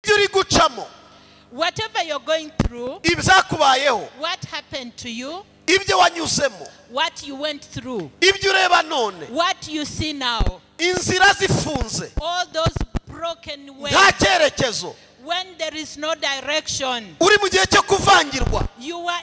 Uri gucamo. Whatever you're going through, ibyakubayeho, what happened to you, ibyo wanyuzemo, what you went through, ibyo ureba none, what you see now, inzira zifunze, all those broken ways, nta cyerekezo, when there is no direction, uri mu gihe cyo kuvangirwa, you are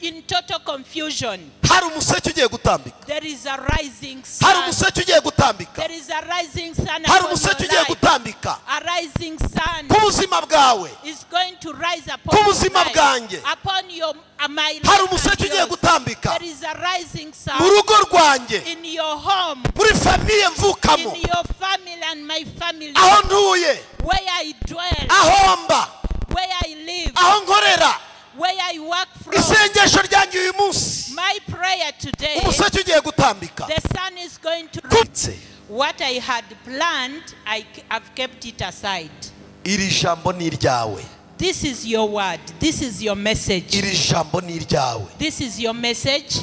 in total confusion. Hari umuseke ugiye gutambika. There is a rising sun. Hari umuseke ugiye gutambika. There is a rising sun. Hari umuseke ugiye gutambika. A rising sun. Ku buzima bwawe. Is going to rise upon Ku buzima bwanjye. Upon your my life. Hari umuseke ugiye gutambika. There is a rising sun. Mu rugo rwanjye. In your home. Muri famille mvukamo. In your family and my family. Aho ntuye. Where I dwell. Aho mba. Where I live. Aho nkorera. Where I work from. Isengesho ryanjye uyu munsi. My prayer today. Umuseke ugiye gutambika. The sun is going to rise. What I had planned, I have kept it aside. Iri jambo ni iryawe. This is your word. This is your message. Iri jambo ni iryawe. This is your message.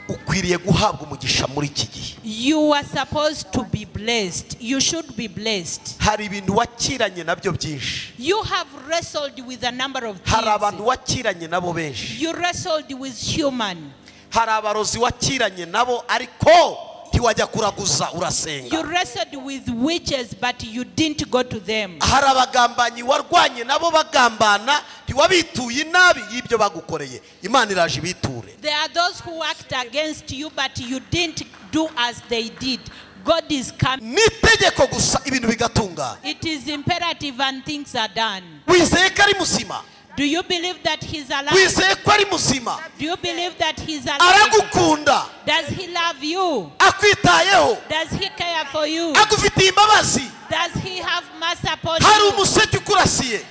Ukwiriye guhabwa umugisha muri iki gihe. You are supposed to be blessed. You should be blessed. Hari ibintu wakiranye nabyo byinshi. You have wrestled with a number of things. Hari abantu wakiranye nabo benshi. You wrestled with human. Hari abarozi wakiranye nabo ariko ntiwajya kuraguza urasenga. You wrestled with witches but you didn't go to them. Hari abagambanyi warwanye nabo bagambana ntiwabituye inabi y'ibyo bagukoreye. Imana iraje ibiture. There are those who worked against you but you didn't do as they did. God is coming. Nitegeko gusa ibintu bigatungana. It is imperative and things are done. Wizeye ko ari muzima. Do you believe that he's alive? Wizeye ko ari muzima. Do you believe that he's alive? Aragukunda. Does he love you? Akwitayeho. Does he care for you? Agufitiye imbabazi. Does he have mercy upon you? Hari umuseke ukurasiye.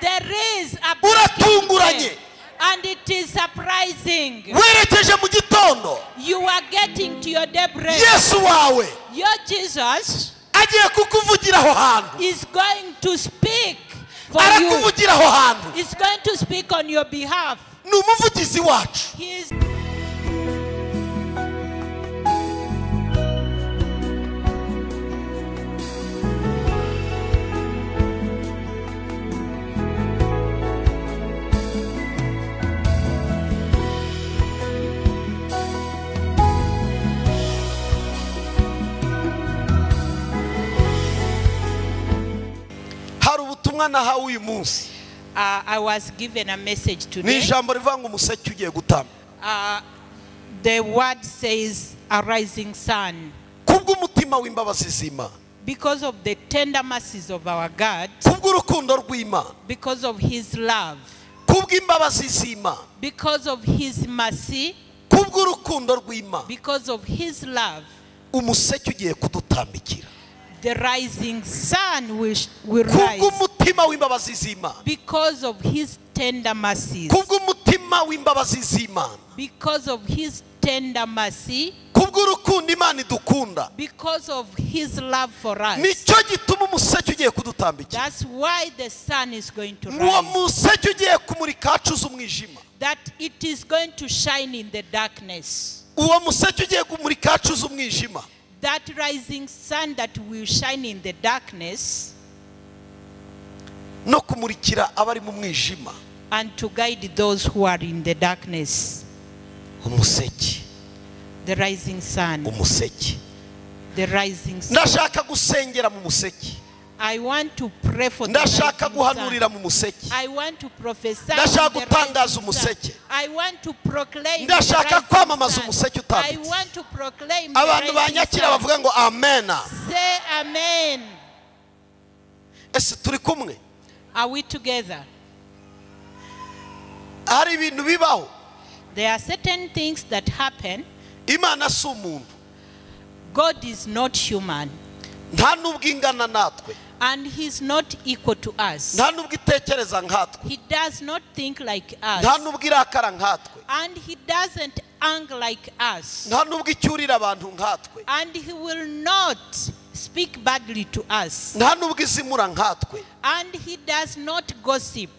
There is a uratunguranye. And it is surprising. Werekeje mu gitondo. You are getting to your daybreak. Yesu wawe. Your Jesus agiye kukuvugira aho hantu. Is going to speak for you. Arakuvugira aho hantu. Is going to speak on your behalf. Ni umuvugizi wacu. He is. I was given a message today. The word says a rising sun. Because of the tender mercies of our God, because of his love, because of his mercy, because of his love, the rising sun will rise because of his tender mercies. Because of his tender mercy. Because of his love for us. That's why the sun is going to rise. That it is going to shine in the darkness. That rising sun that will shine in the darkness and to guide those who are in the darkness. The rising sun. The rising sun. I want to pray for the rising sun. I want to prophesy the rising sun. I want to proclaim the rising sun. I want to proclaim the rising sun. Say amen. Are we together? There are certain things that happen. God is not human. And he's not equal to us. He does not think like us. And he doesn't anger like us. And he will not speak badly to us. And he does not gossip.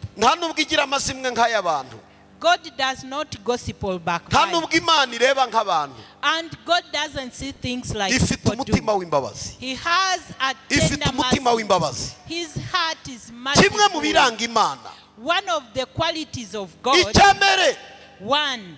God does not gossip or Nta backbite. nubwo Imana ireba nk'abantu. And God doesn't see things like Ifite people do. umutima w'imbabazi. He has a Ifite tender umutima mercy. w'imbabazi. His heart is Kimwe mu merciful. biranga Imana, One of the qualities of God, icya mbere one,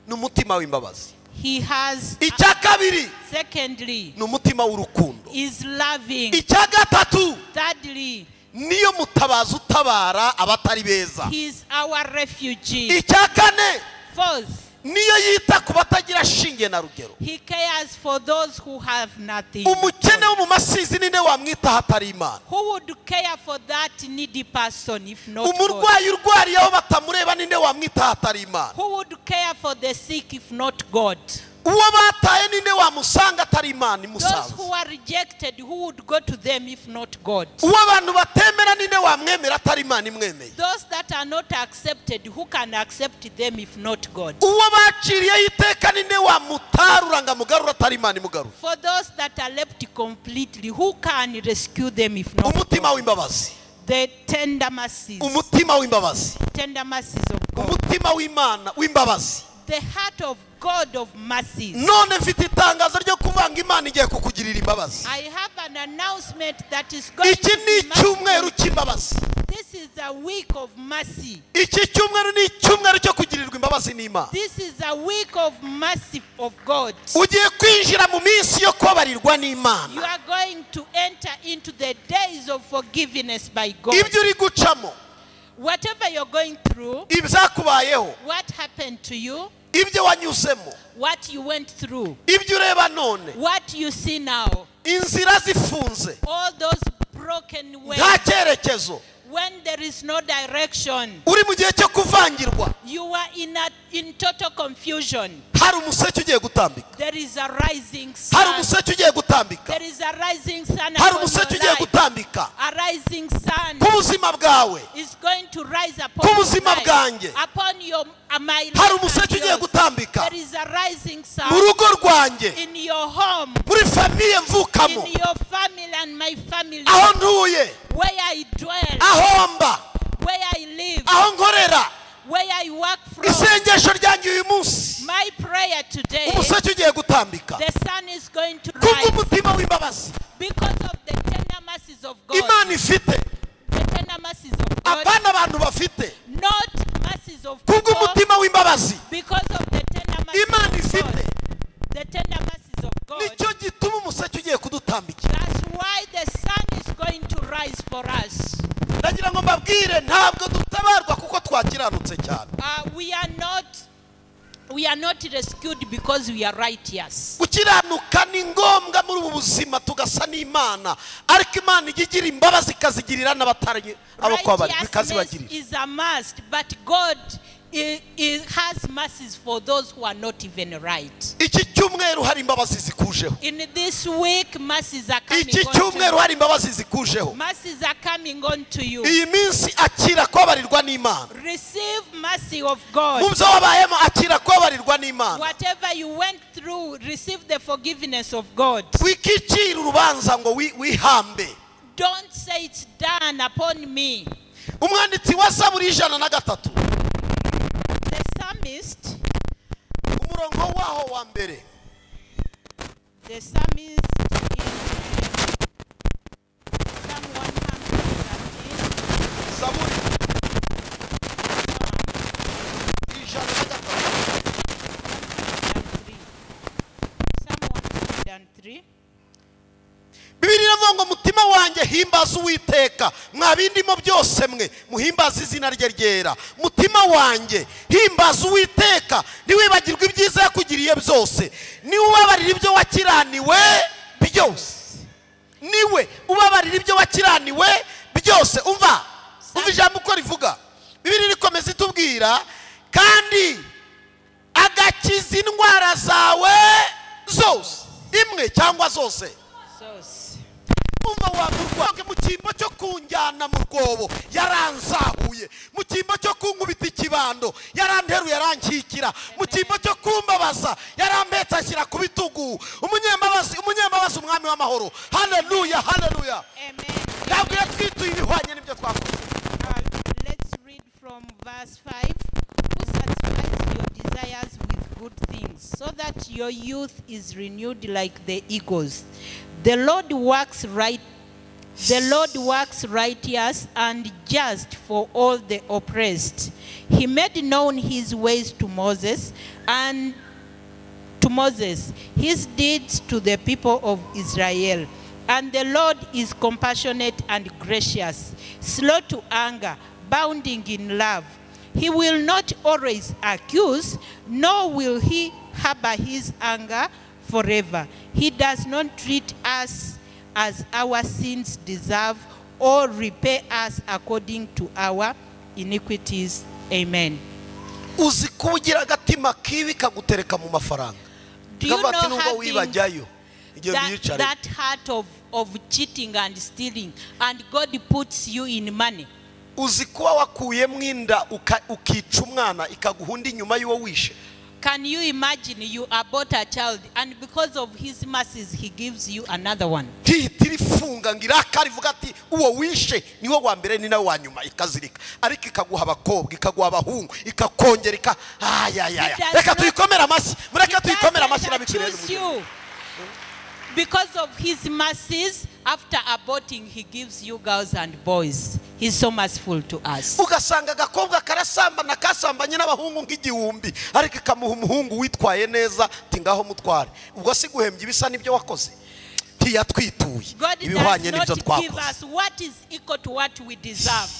ni umutima w'imbabazi. he has, Icya kabiri secondly, ni umutima w'urukundo. is loving. Icya gatatu Thirdly, niyo mutabazi utabara abatari beza. he is our refugee. Icya kane Fourth, niyo yita ku batagira shinge na rugero. he cares for those who have nothing. Umukene wo mu masizi ninde wamwita hatari Imana? Who would care for that needy person if not God? Umurwayi urwariye aho batamureba ninde wamwita hatari Imana? Who would care for the sick if not God? Uwo bataye ninde wamusanga atari Imana Those imusanze? who are rejected, who would go to them if not God? Uwo abantu batemera ninde wamwemera atari Imana imwemeye? Those that are not accepted, who can accept them if not God? Uwo baciriyeho iteka ninde wamutarura ngo amugarure atari Imana imugarura? For those that are left completely, who can rescue them if not Umutima God? w'imbabazi. The tender mercies. Umutima w'imbabazi. Tender mercies of God. Umutima w'Imana w'imbabazi. The heart of God of mercies. None mfite itangazo ryo kuvanga Imana igiye kukugirira imbabazi. I have an announcement that is going Iki to ni be icyumweru merciful. cy'imbabazi. This is a week of mercy. Iki cyumweru ni icyumweru cyo kugirirwa imbabazi n'Imana. This is a week of mercy of God. Ugiye kwinjira mu minsi yo kubabarirwa You n'Imana. are going to enter into the days of forgiveness by God. Ibyo uri gucamo, Whatever you're going through, ibyakubayeho, what happened to you, ibyo wanyuzemo, what you went through, ibyo ureba none, what you see now, inzira zifunze, all those broken ways, nta cyerekezo, when there is no direction, uri mu gihe cyo kuvangirwa, you are in total confusion. hari umuseke ugiye gutambika. There is a rising Hari sun. umuseke ugiye gutambika. There is a rising sun Hari upon umuseke your ugiye life. gutambika A rising sun ku buzima bwawe, is going to rise upon ku your buzima life, bwanjye. upon your my life Hari and umuseke ugiye yours. gutambika There is a rising sun mu rugo rwanjye, in your home, muri famiye mvukamo, in your family and my family, aho ntuye, where I dwell, aho mba, where I live, aho nkorera. where I work from. Isengesho ryanjye uyu munsi, My prayer today, umuseke ugiye gutambika the sun is going to rise kubw'umutima w'imbabazi because of the tender mercies of God. Imana ifite, The tender mercies of God, apana abantu bafite, not mercies of people, kubw'umutima w'imbabazi because of the tender mercies Imana of God. ifite. The tender mercies of God. Nicyo gituma umuseke ugiye kudutambikira. That's why the sun is going to rise for us. Ndagira ngo mbabwire, ntabwo dutabarwa kuko twakiranutse cyane. We are not rescued because we are righteous. Gukiranuka ni ngombwa muri ubu buzima, tugasa n'Imana, ariko Imana ijya igira imbabazi ikazigirira n'abatari abo kwabarira, Righteousness ikazibagirira. is a must, but God has mercies for those who are not even right. Iki cyumweru hari imbabazi zikujeho. In this week, mercies are coming Iki on cyumweru to hari imbabazi zikujeho. you. Mercies are coming on to you. Iyi minsi akira kubabarirwa n'Imana. Receive mercy of God. Mu byo wabayemo akira kubabarirwa n'Imana. Whatever you went through, receive the forgiveness of God. Wikicira urubanza ngo wihambe. Don't say it's done upon me. Umwanditsi wa Zaburi 103, The psalmist, umurongo waho wa mbere, the psalmist in Psalm 113, Zaburi 103, Psalm 103. Bibiliya iravuga ngo mutima wanjye himbaza Uwiteka, mwa bindimo byose mwe muhimbaze izina rye ryera. Mutima wanjye himbaza Uwiteka, ntiwibagirwe ibyiza yakugiriye byose, niwe ubabarira ibyo wakiraniwe byose. Niwe ubabarira ibyo wakiraniwe byose. Umva ijambo uko rivuga. Bibiliya irikomeza itubwira, kandi agakiza indwara zawe zose, imwe cyangwa zose. Umva wa murwayi, mu cyimbo cyo kunjyana mu rwobo yaranzahuye, mu cyimbo cyo kunkubita ikibando yaranteruye yarankikira, mu cyimbo cyo kumbabaza yarampetse ashyira ku bitugu. Umunyembabazi, umunyembabazi, umwami w'amahoro. Haleluya, haleluya. Amen. Ntabwo yatwituye ibihwanye n'ibyo twakoze. Let's read from verse 5. Who your youth is renewed like the eagles. The Lord works right. The Lord works righteous and just for all the oppressed. He made known his ways to Moses, and to Moses, his deeds to the people of Israel. And the Lord is compassionate and gracious, slow to anger, abounding in love. He will not always accuse, nor will he harbor his anger forever. He does not treat us as our sins deserve, or repay us according to our iniquities. Amen. Uzi kugira agatima kibi kagutereka mu mafaranga. Do you know having that heart of cheating and stealing, and God puts you in money? Uzi kuba wakuyemo inda ukica umwana ikaguhunda inyuma y'uwo wishe. Can you imagine you abort a child, and because of his mercies he gives you another one? Ntirifunga ngo irakari ivuga ati uwo wishe niwo wa mbere ni nawe wa nyuma, ikazirika, ariko ikaguha abakobwa, ikaguha abahungu, ikakongera ika ayayaya. Reka tuyikomere amashyi, mureke tuyikomere amashyi n'abikwiriye n'umugisha. Because of his mercies, after aborting, he gives you girls and boys. He's so merciful to us. Ugasanga agakobwa karasambana kasambanye n'abahungu nk'igihumbi, ariko ikamuha umuhungu witwaye neza ati ngaho mutware. Ubwo si guhembya ibisa n'ibyo wakoze. Ntiyatwituye ibihwanye n'ibyo twakoze. What is equal to what we deserve.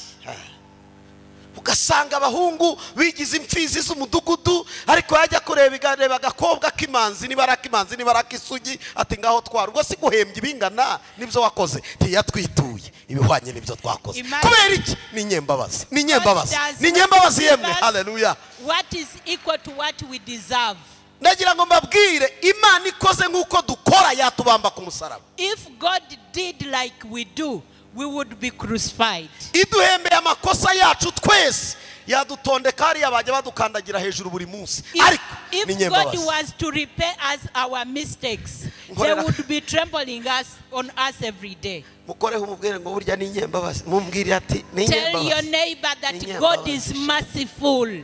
Ugasanga abahungu bigize imfizi z'umudugudu, ariko yajya kureba igareba agakobwa k'imanzi niba arakimanzi niba arakisugi ati ngaho twara. Ubwo si guhembya ibingana n'ibyo wakoze. Ntiyatwituye ibihwanye n'ibyo twakoze. Kubera iki? Ni nyembabazi, ni nyembabazi, ni nyembabazi yemwe. Haleluya. What is equal to what we deserve? Ndagira ngo mbabwire, Imana ikoze nk'uko dukora yatubamba ku musaraba. If God did like we do, we would be crucified. Iduhembeye amakosa yacu twese yadutondeka hariya bajya badukandagira hejuru buri munsi. Ariko ni nyembabazi. If God was to repay us our mistakes, they would be trembling us on us every day. Mukoreho umubwire ngo burya ni nyembabazi. Mumbwire ati ni nyembabazi. Tell your neighbor that God is merciful.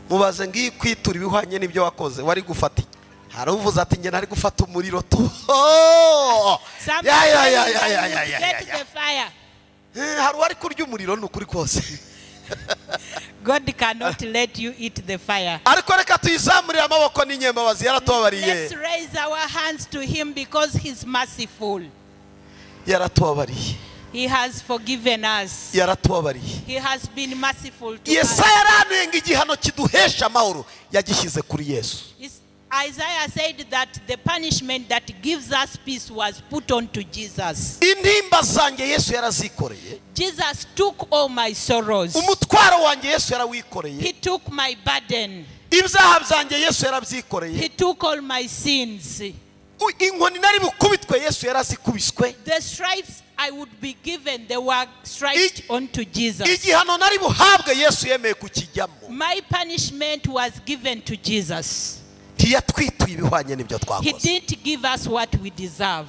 Mubaze ngiye kwitura ibihwanye n'ibyo wakoze wari gufata. Hari uvuze ati nge nari gufata umuriro tu. Ya ya ya ya ya ya ya. Hari uwari kurya umuriro ni ukuri kose. God cannot let you eat the fire. Ariko reka tuyizamurire amaboko n'inyembabazi yaratubabariye. Let's raise our hands to him because he's merciful. Yaratubabariye. He has forgiven us. Yaratubabariye. He has been merciful to us. Yesaya yaranuye ngo igihano kiduhesha amahoro yagishyize kuri Yesu. Isaiah said that the punishment that gives us peace was put on to Jesus. Intimba zanjye Yesu yarazikoreye. Jesus took all my sorrows. Umutwaro wanjye Yesu yarawikoreye. He took my burden. Ibyaha byanjye Yesu yarabyikoreye. He took all my sins. Inkoni nari bukubitwe Yesu yarazikubiswe. The stripes I would be given, they were striped onto Jesus. Igihano nari buhabwe Yesu yemeye kukijyamo. My punishment was given to Jesus. Ntiyatwituye ibihwanye n'ibyo twakoze. He didn't give us what we deserve.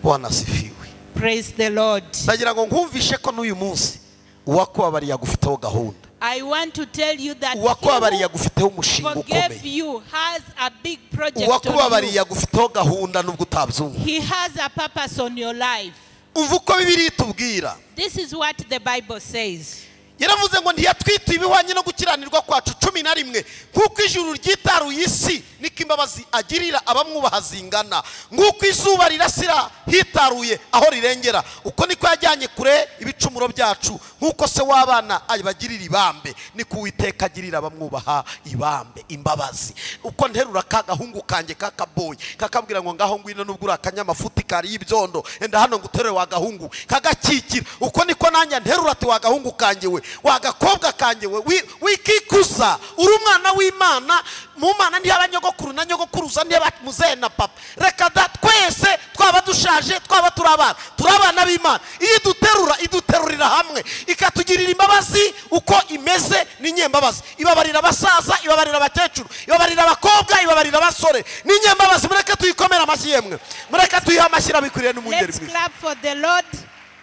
Bwana asifiwe. Praise the Lord. Ndagira ngo nkumvishe ko n'uyu munsi uwakubabariye agufiteho gahunda. I want to tell you that uwakubabariye agufiteho umushinga ukomeye. You has a big project on you. Uwakubabariye agufiteho gahunda nubwo utabyumva. He has a purpose on your life. Umva uko Bibiliya itubwira. This is what the Bible says. Yaravuze ngo ntiyatwituye ibihwanye no gukiranirwa kwacu 11 nk'uko ijuru ryitaruye isi niko imbabazi agirira abamwubaha zingana, nk'uko izuba rirasira hitaruye aho rirengera, uko niko yajyanye kure ibicumuro byacu, nk'uko se w'abana abagirira ibambe niko Uwiteka agirira abamwubaha ibambe imbabazi. Uko nterura ka gahungu kanjye kakaboye kakabwira ngo ngaho ngwino nubwo uri akanyamafuti kari y'ibyondo enda hano nguterure wa gahungu kagakikira, uko niko nanjye nterura ati wa gahungu kanjye we wagakobwa kanjye we wikikuza uri umwana w'Imana. Mu Mana ntiyaba nyogokuru na nyogokuruza ntiyaba muzehe na papa. Reka da twese twaba dushaje twaba turabana turabana b'Imana. Iyo iduterura iduterurira hamwe ikatugirira imbabazi uko imeze ni nyembabazi. Ibabarira abasaza, ibabarira abakecuru, ibabarira abakobwa, ibabarira abasore. Ni nyembabazi. Mureke tuyikomera amashyi yemwe, mureke tuyihe amashyi abikwiriye n'umungeri Let's mwiza. clap for the Lord.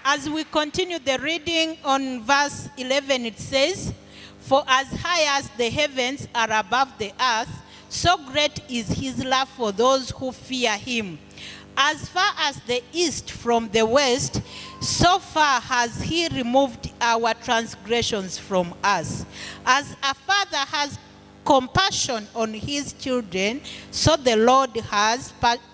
As we continue the reading on verse 11, it says, For as high as the heavens are above the earth, so great is his love for those who fear him. As far as the east from the west, so far has he removed our transgressions from us. As a father has compassion on his children, so the Lord has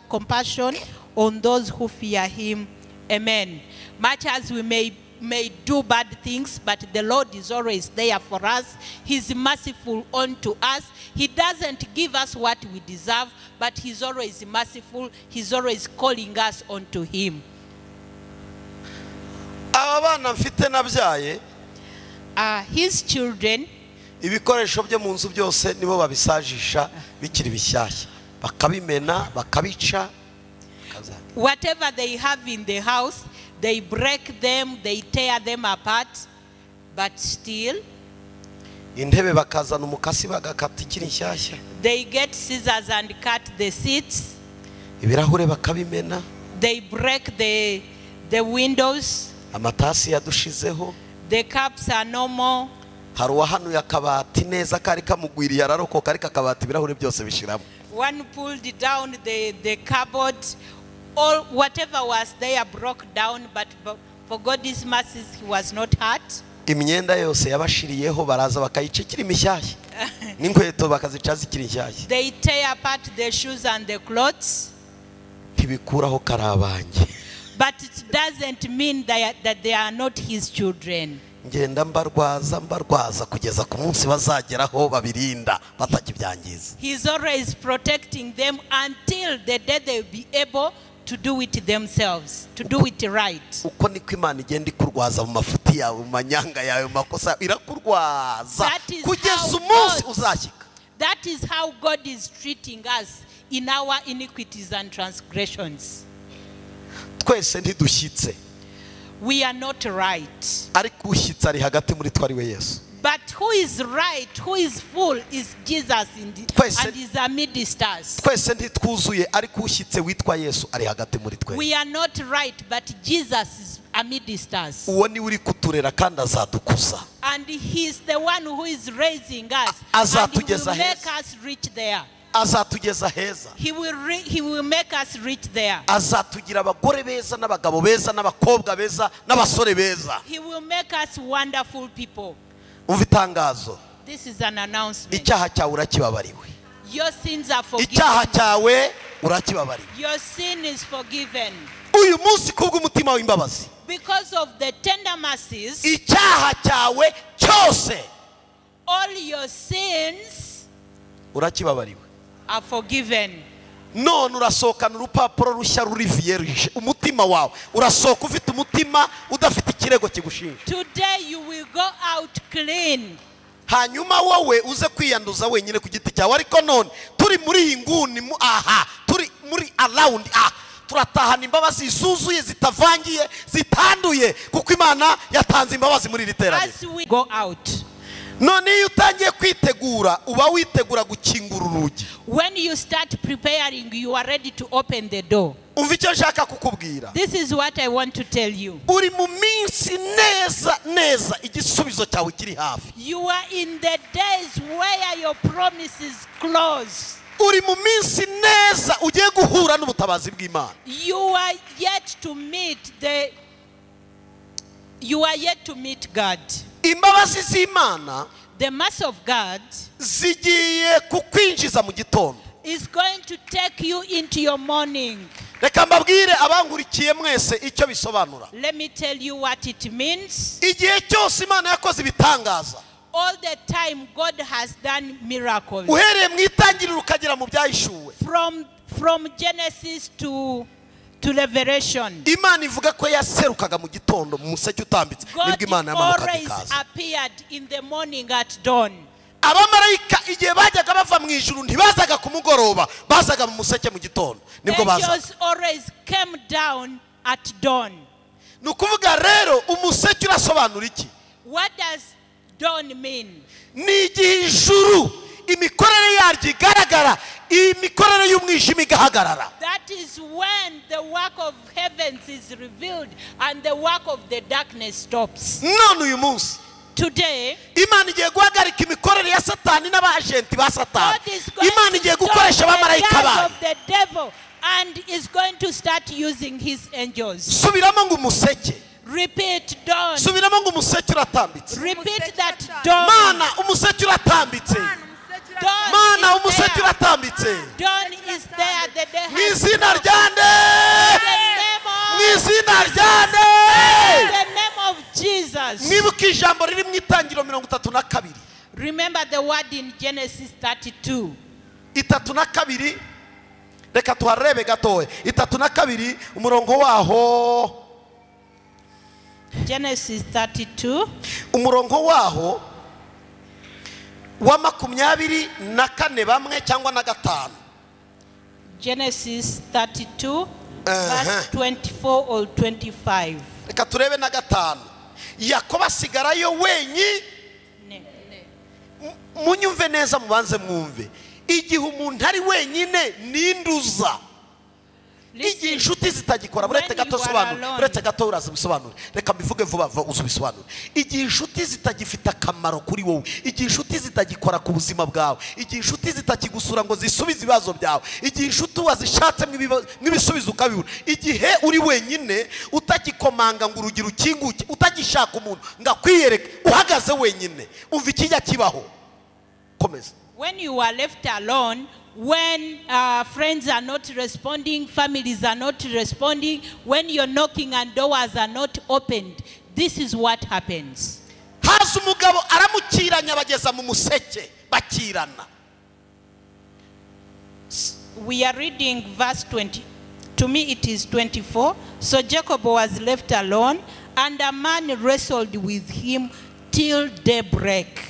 compassion on those who fear him. Amen. Much as we may do bad things, but the Lord is always there for us. He's merciful unto us. He doesn't give us what we deserve, but he's always merciful. He's always calling us unto him. Abana mfite nabyaye, his children, ibikoresho byo mu nzu byose nibo babisajisha bikiri bishyashya, bakabimena, bakabica. Whatever they have in the house, they break them, they tear them apart, but still intebe bakazana umukasi bagakata ikiri nshyashya. They get scissors and cut the seats. Ibirahure bakabimena. They break the windows. Amatasi yadushizeho. The cups are no more. Hari uwahanuye akabati neza kari kamugwiriye ararokoka, ariko akabati ibirahure byose bishiramo. One pulled down the cupboard. All whatever was there broke down, but for God's mercies he was not hurt. Imyenda yose yabashiriyeho baraza bakayica ikiri mishyashya, n'inkweto bakazica zikiri nshyashya. They tear apart the shoes and the clothes. Ntibikuraho karabange. But it doesn't mean that they are not his children. Ngenda mbarwaza kugeza ku munsi bazageraho babirinda batakibyangiza. He's always protecting them until the day they will be able to do it themselves, to do it right. Uko niko Imana igenda ikurwaza mu mafuti yawe, mu manyanga yawe, mu makosa, irakurwaza kugeza umunsi uzashyika. That is how God is treating us in our iniquities and transgressions. Twese ntidushyitse. We are not right. Ariko ushyitse ari hagati muri twe ari we Yesu. But who is right, who is full, is Jesus and is amidst us. Twese ntitwuzuye, ariko ushyitse witwa Yesu ari hagati muri twe. We are not right, but Jesus is amidst us. Uwo ni uri kuturera kandi azadukuza. And he is the one who is raising us. And he will make us reach there. Azatugeza heza. He will make us reach there. Azatugira abagore beza n'abagabo beza n'abakobwa beza n'abasore beza. He will make us wonderful people. Umva itangazo. This is an announcement. Icyaha cyawe urakibabariwe. Your sins are forgiven. Icyaha cyawe urakibabariwe. Your sin is forgiven. Uyu munsi kubw'umutima w'imbabazi. Because of the tender mercies. Icyaha cyawe cyose. All your sins urakibabariwe. Are forgiven. None urasohokana urupapuro rushya ruri vierge, umutima wawe urasohoka ufite umutima udafite ikirego kigushinja. Today you will go out clean. Hanyuma wowe uze kwiyanduza wenyine ku giti cyawe, ariko none turi muri iyi nguni, aha turi muri around, turatahana imbabazi zuzuye zitavangiye zitanduye, kuko Imana yatanze imbabazi muri iri teraniro. As we go out. None iyo utangiye kwitegura uba witegura gukingura urugi. When you start preparing, you are ready to open the door. Umva icyo nshaka kukubwira. This is what I want to tell you. Uri mu minsi neza neza igisubizo cyawe kiri hafi. You are in the days where your promise is close. Uri mu minsi neza ugiye guhura n'ubutabazi bw'Imana. You are yet to meet the You are yet to meet God. Imbabazi z'Imana, the mercy of God, zigiye kukwinjiza mu gitondo. Is going to take you into your morning. Reka mbabwire abankurikiye mwese icyo bisobanura. Let me tell you what it means. Igihe cyose Imana yakoze ibitangaza, all the time God has done miracles. Uhereye mu itangiriro ukagera mu byahishuwe. From Genesis to Revelation. Imana ivuga ko yaserukaga mu gitondo mu museke utambitse, nibwo Imana yamanukaga ikaza. Appeared in the morning at dawn. Abamarayika igihe bajyaga bava mu ijuru ntibazaga ku mugoroba, bazaga mu museke mu gitondo, nibwo bazaga. Angels always came down at dawn. Ni ukuvuga rero umuseke urasobanura iki? What does dawn mean? Ni igihe ijuru imikorere yaryo igaragara, imikorere y'umwijima igahagarara. That is when the work of heavens is revealed and the work of the darkness stops. None uyu munsi, Today, Imana igiye guhagarika imikorere ya Satani n'abagenti ba Satani. God is going Imana to igiye stop gukoresha the abamarayika doors bayo. of the devil and is going to start using his angels. Subiramo ngo umuseke. Repeat, dawn. Subiramo ngo umuseke uratambitse. Repeat that dawn. Mana umuseke uratambitse. Dawn Mana is umuseke there. uratambitse. Dawn is there. The day Mu has izina broken. rya nde? The name Mu of, izina rya nde? the name of Jesus. Mwibuke ijambo riri mu Itangiriro 32. Remember the word in Genesis 32. 32, reka tuharebe gatoya. 32 umurongo waho. Genesis 32. Umurongo waho wa 24 bamwe cyangwa na 5. Genesis 32 verse 24 or 25. Reka turebe na 5. Yakobo asigarayo wenyine. Munyumve neza, mubanze mwumve. Igihe umuntu ari wenyine ninduza. Igihe inshuti zitagikora, buretse gato sobanura, buretse gato uraza bisobanura. Reka mbivuge vuba vuba uzubisobanure. Igihe inshuti zitagifite akamaro kuri wowe, igihe inshuti zitagikora ku buzima bwawe, igihe inshuti zitakigusura ngo zisubize ibibazo byawe, igihe inshuti wazishatse mw'ibisubizo ukabibura, igihe uri wenyine utagikomanga ngo urugi rukinguke, utagishaka umuntu ngo akwiyereke, uhagaze wenyine, umva ikijya kibaho. Komeza. When you are left alone, when friends are not responding, families are not responding, when you're knocking and doors are not opened, this is what happens. Haza umugabo aramukiranya bageza mu museke bakirana. We are reading verse 20. To me it is 24. So Jacob was left alone, and a man wrestled with him till daybreak.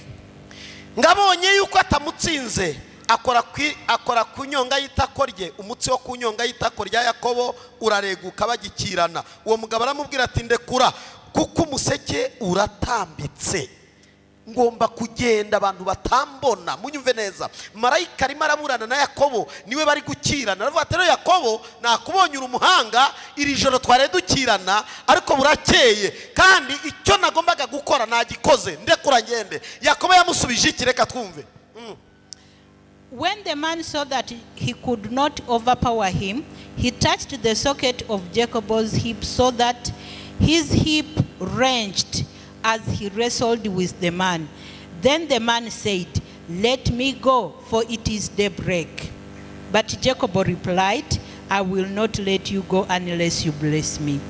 Ngabonye yuko atamutsinze, akora ku nyonga y'itako rye, umutsi wo ku nyonga y'itako rya Yakobo urareguka bagikirana. Uwo mugabo aramubwira ati ndekura, kuko umuseke uratambitse, ngomba kugenda abantu batambona. Munyumve neza, marayika arimo araburana na Yakobo, niwe bari gukirana. Aravuga ati rero Yakobo, nakubonye uri umuhanga, iri joro twari dukirana ariko burakeye, kandi icyo nagombaga gukora nagikoze, ndekura ngende. Yakobo yamusubije iki? Reka twumve. When the man saw that he could not overpower him, he touched the socket of Jacob's hip so that his hip wrenched as he wrestled with the man. Then the man said, "Let me go, for it is daybreak." But Jacob replied, "I will not let you go unless you bless me."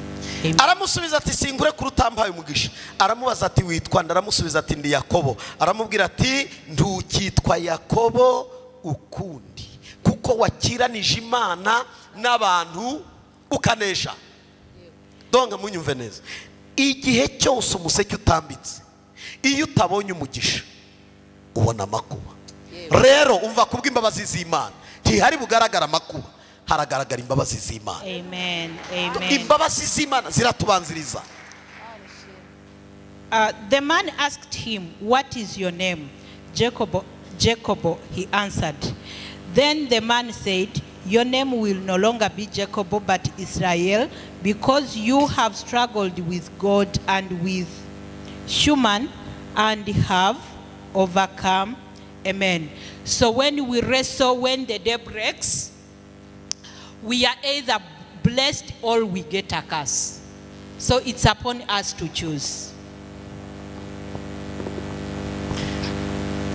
Amen. Aramusubiza ati singure kurutambaye umugisha. Aramubaza ati witwa nde? Aramusubiza ati ndi Yakobo. Aramubwira ati ntukitwa Yakobo ukundi, kuko wakiranije Imana n'abantu ukanesha. Donga munyumve neza, igihe cyose umuseke utambitse, iyo utabonye umugisha ubona amakuba. Rero umva, kubw'imbabazi z'Imana ntihari bugaragara amakuba, haragaragara imbabazi z'Imana. Amen. Amen. Imbabazi z'Imana ziratubanziriza. The man asked him, "What is your name?" Jacob, Jacob, he answered. Then the man said, "Your name will no longer be Jacob, but Israel, because you have struggled with God and with human and have overcome." Amen. So when we wrestle, when the day breaks, we are either blessed or we get a curse. So it's upon us to choose.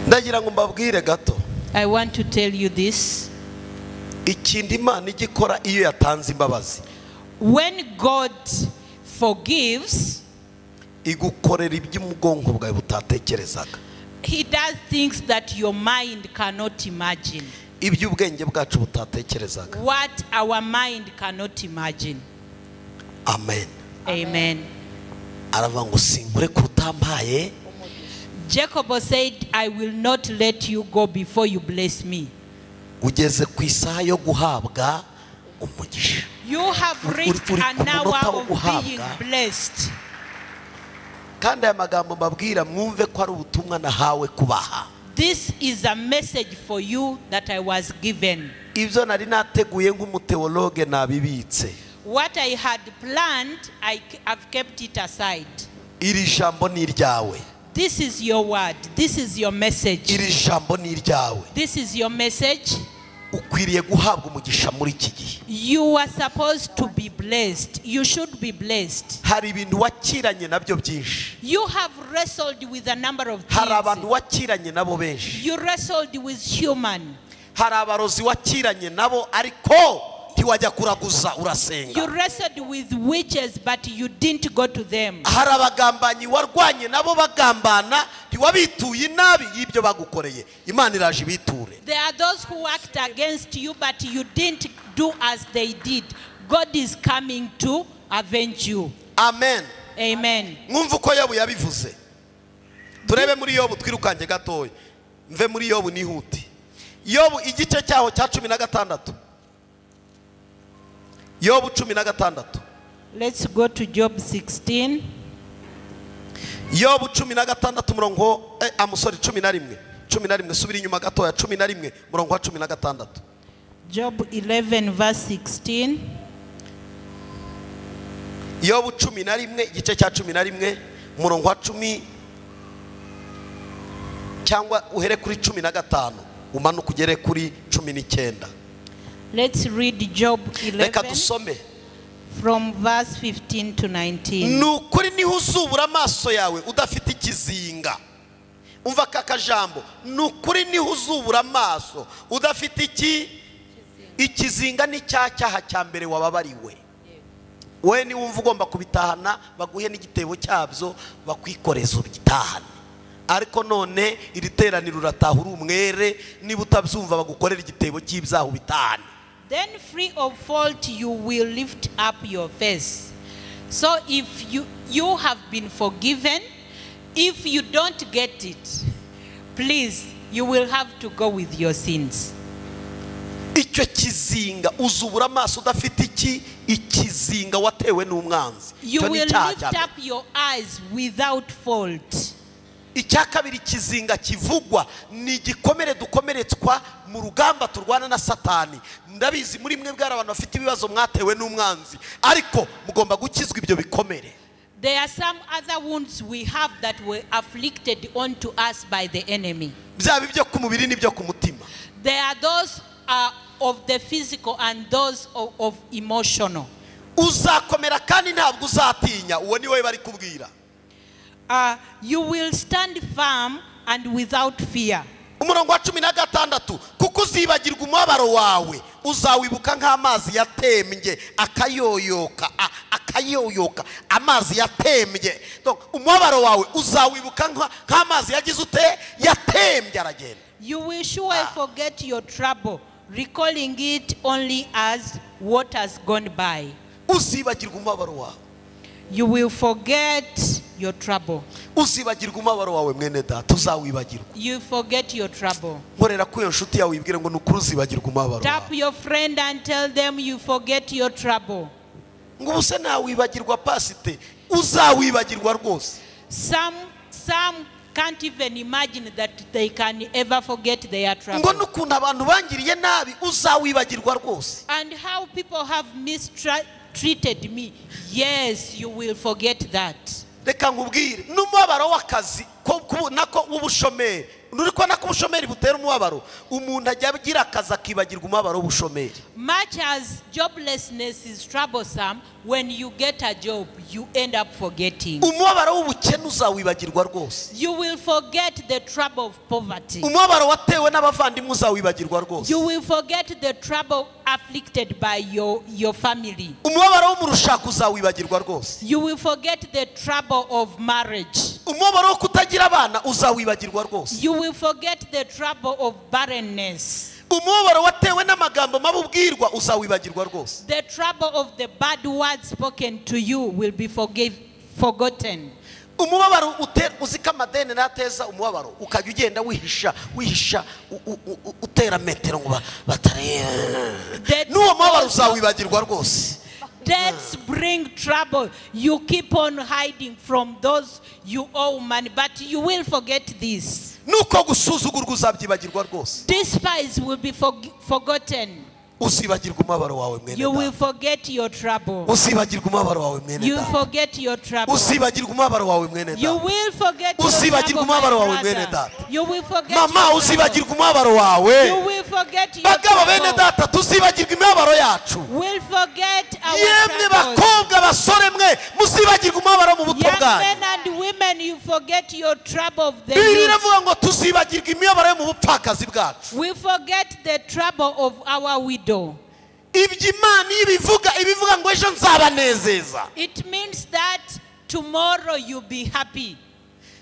Ndagira ngo mbabwire gato. I want to tell you this. Ikindi Imana igikora iyo yatanze imbabazi. When God forgives, igukorera iby'umugongo bwawe butatekerezaga. He does things that your mind cannot imagine. Iby'ubwenge bwacu butatekerezaga. What our mind cannot imagine. Amen. Amen. Aravuga ngo sinkure kurutambaye. Jacob said, "I will not let you go before you bless me." Ugeze ku isaha yo guhabwa umugisha. You have reached an hour of being blessed. Kandi aya magambo mbabwira mwumve ko ari ubutumwa nahawe kubaha. This is a message for you that I was given. Ibyo nari nateguye nk'umuteologe nabibitse. What I had planned, I have kept it aside. Iri jambo ni iryawe. This is your word. This is your message. Iri jambo ni iryawe. This is your message. Ukwiriye guhabwa umugisha muri iki gihe. You are supposed to be blessed. You should be blessed. Hari ibintu wakiranye nabyo byinshi. You have wrestled with a number of things. Hari abantu wakiranye nabo benshi. You wrestled with human. Hari abarozi wakiranye nabo ariko ntiwajya kuraguza urasenga. You wrestled with witches but you didn't go to them. Hari abagambanyi warwanye nabo bagambana ntiwabituye inabi y'ibyo bagukoreye. Imana iraje ibiture. There are those who worked against you but you didn't do as they did. God is coming to avenge you. Amen. Amen. Mwumva uko Yobu yabivuze. Turebe muri Yobu twirukange gatoya. Mve muri Yobu nihute. Yobu igice cyaho cya 16. Yobu 16. Let's go to Job 16. Yobu 16 murongo amusori 11. 11 subira inyuma gatoya 11 murongo wa 16. Job 11 verse 16. Yobu 11 igice cya 11 murongo wa 10 cyangwa uhere kuri 15 umanuka ugere kuri 19. Let's read Job 11 from verse 15 to 19. Nukuri niho uzubura amaso yawe udafite ikizinga. Umva aka kajambo, nukuri niho uzubura amaso udafite iki ikizinga ni cyaha cya mbere wababariwe. We ni wumva ugomba kubitahana baguhe n'igitebo cyabyo bakwikoreza ubitahane. Ariko none iri teraniro urataha uri umwere, niba utabyumva bagukorera igitebo cy'ibyaha ubitahane. Then free of fault you will lift up your face. So if you have been forgiven, if you don't get it, please, you will have to go with your sins. Icyo kizinga uzubura amaso udafite iki ikizinga watewe n'umwanzi. You will lift up your eyes without fault. Icya kabiri kizinga kivugwa ni igikomere dukomeretswa mu rugamba turwana na Satani. Ndabizi muri mwe bwari abantu bafite ibibazo mwatewe n'umwanzi, ariko mugomba gukizwa ibyo bikomere. There are some other wounds we have that were afflicted onto us by the enemy. Byaba ibyo ku mubiri n'ibyo ku mutima. There are those of the physical and those of emotional. Uzakomera kandi ntabwo uzatinya, uwo ni we bari kubwira. You will stand firm and without fear. Umurongo wa 16, kuko uzibagirwa umubabaro wawe uzawibuka nk'amazi yatembye akayoyoka, akayoyoka amazi yatembye. Donc umubabaro wawe uzawibuka nk'amazi yagize ute yatembye aragenda. You will surely forget your trouble, recalling it only as waters gone by. Uzibagirwa umubabaro wawe. You will forget your trouble. Uzibagirwa umubabaro wawe mwene data, uzawibagirwa. You forget your trouble. Nkorera ku iyo nshuti yawe wibwire ngo nukuri uzibagirwa umubabaro wawe. Tap your friend and tell them you forget your trouble. Ngo ubuse nawibagirwa pasite, uzawibagirwa rwose. Some can't even imagine that they can ever forget their trouble. Ngo nukuntu abantu bangiriye nabi, uzawibagirwa rwose. And how people have mistreated me. Yes, you will forget that. Reka nkubwire n'umubabaro w'akazi nako w'ubushomeri, uri kubona ko ubushomeri butera umubabaro, umuntu ajya agira akazi akibagirwa umubabaro w'ubushomeri. Much as joblessness is troublesome, when you get a job, you end up forgetting. Umubabaro w'ubukene uzawibagirwa rwose. You will forget the trouble of poverty. Umubabaro watewe n'abavandimwe uzawibagirwa rwose. You will forget the trouble afflicted by your family. Umubabaro wo mu rushako uzawibagirwa rwose. You will forget the trouble of marriage. Umubabaro wo kutagira abana uzawibagirwa rwose. You will forget the trouble of barrenness. Umubabaro watewe n'amagambo mabi ubwirwa uzawibagirwa rwose. The trouble of the bad words spoken to you will be forgotten. Umubabaro uzika amadeni nateza umubabaro ukajya ugenda wihisha wihisha utera metero ngo batareba. N'uwo mubabaro uzawibagirwa rwose. Debts bring trouble. You keep on hiding from those you owe money, but you will forget this. Nuko gusuzugurwa uzabyibagirwa rwose. Despise will be forgotten. Uzibagirwa umubabaro wawe mwene You will data. Forget your trouble. Uzibagirwa umubabaro wawe mwene You data. forget your trouble. Uzibagirwa umubabaro wawe mwene You data. will forget your Uzibagirwa trouble, umubabaro my wawe mwene brother. data. You will forget Mama, your trouble. uzibagirwa umubabaro wawe. You will forget your Bagabo bene trouble. data, tuzibagirwa imibabaro yacu. We'll forget our Yemwe troubles. bakobwa, basore mwe, muzibagirwa umubabaro mu buto Young bwanyu. men and women, you forget your trouble of the Bibiliya youth. iravuga ngo tuzibagirwa imibabaro yo mu bupfakazi bwacu. We forget the trouble of our widow. Ibyo Imana iyo ibivuga, ibivuga ngo ejo nzabanezeza. It means that tomorrow you'll be happy.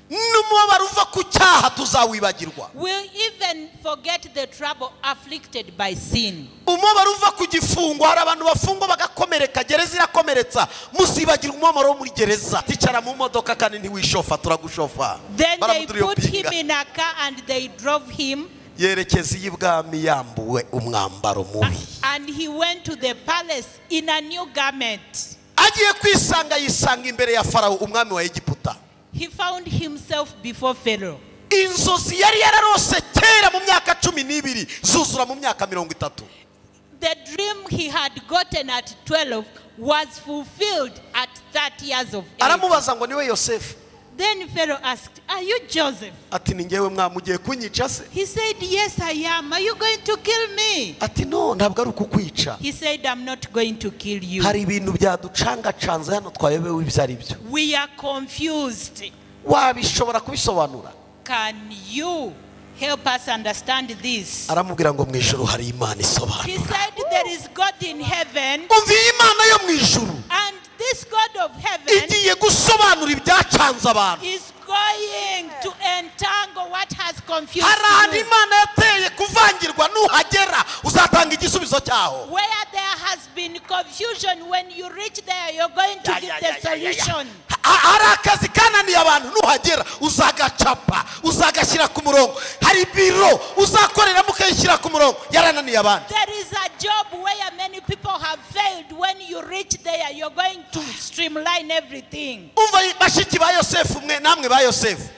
N'umubabaro uva ku cyaha tuzawibagirwa. We'll even forget the trouble afflicted by sin. Umubabaro uva ku gifungo, hari abantu bafungwa bagakomereka, gereza irakomeretsa, muzibagirwa umubabaro wo muri gereza. Ticara mu modoka kandi ntiwishofa, turagushofa. Then they Baramuturiye put him pinga. In a car and they drove him. Yerekeza iy'ibwami yambuwe umwambaro mubi. And he went to the palace in a new garment. Agiye kwisanga, yisanga imbere ya Farawo, umwami wa Egiputa. He found himself before Pharaoh. Inzozi yari yararose kera mu myaka 12 zuzura mu myaka 30. The dream he had gotten at 12 was fulfilled at 30 years of age. Aramubaza ngo niwe Yosefu? Then Pharaoh asked, "Are you Joseph?" Ati ni ngewe mwami, ugiye kunyica se? He said, "Yes, I am. Are you going to kill me?" Ati no, ntabwo ari ukukwica. He said, "I'm not going to kill you." Hari ibintu byaducangacanze hano twayobewe ibyo ari byo. We are confused. Wabishobora kubisobanura? Can you help us understand this? Aramubwira ngo mu ijuru hari Imana He isobanura. Said, "There is God in heaven, Umva, iyi Imana yo mu ijuru and this God of heaven igiye gusobanura ibyacanze abantu. Is going to entangle what has confused Hari ahantu you." Imana yateye kuvangirwa, nuhagera uzatanga igisubizo cyaho. Where there has been confusion, when you reach there, you're going to give the solution. Hari akazi kananiye abantu, nuhagera uzagacapa, uzagashyira ku murongo. Hari biro uzakoreramo ukayishyira ku murongo, yarananiye abandi. There is a job where many people have failed. When you reach there, you're going to streamline everything. Umva bashiki ba Yosefu mwe, namwe ba Yosefu.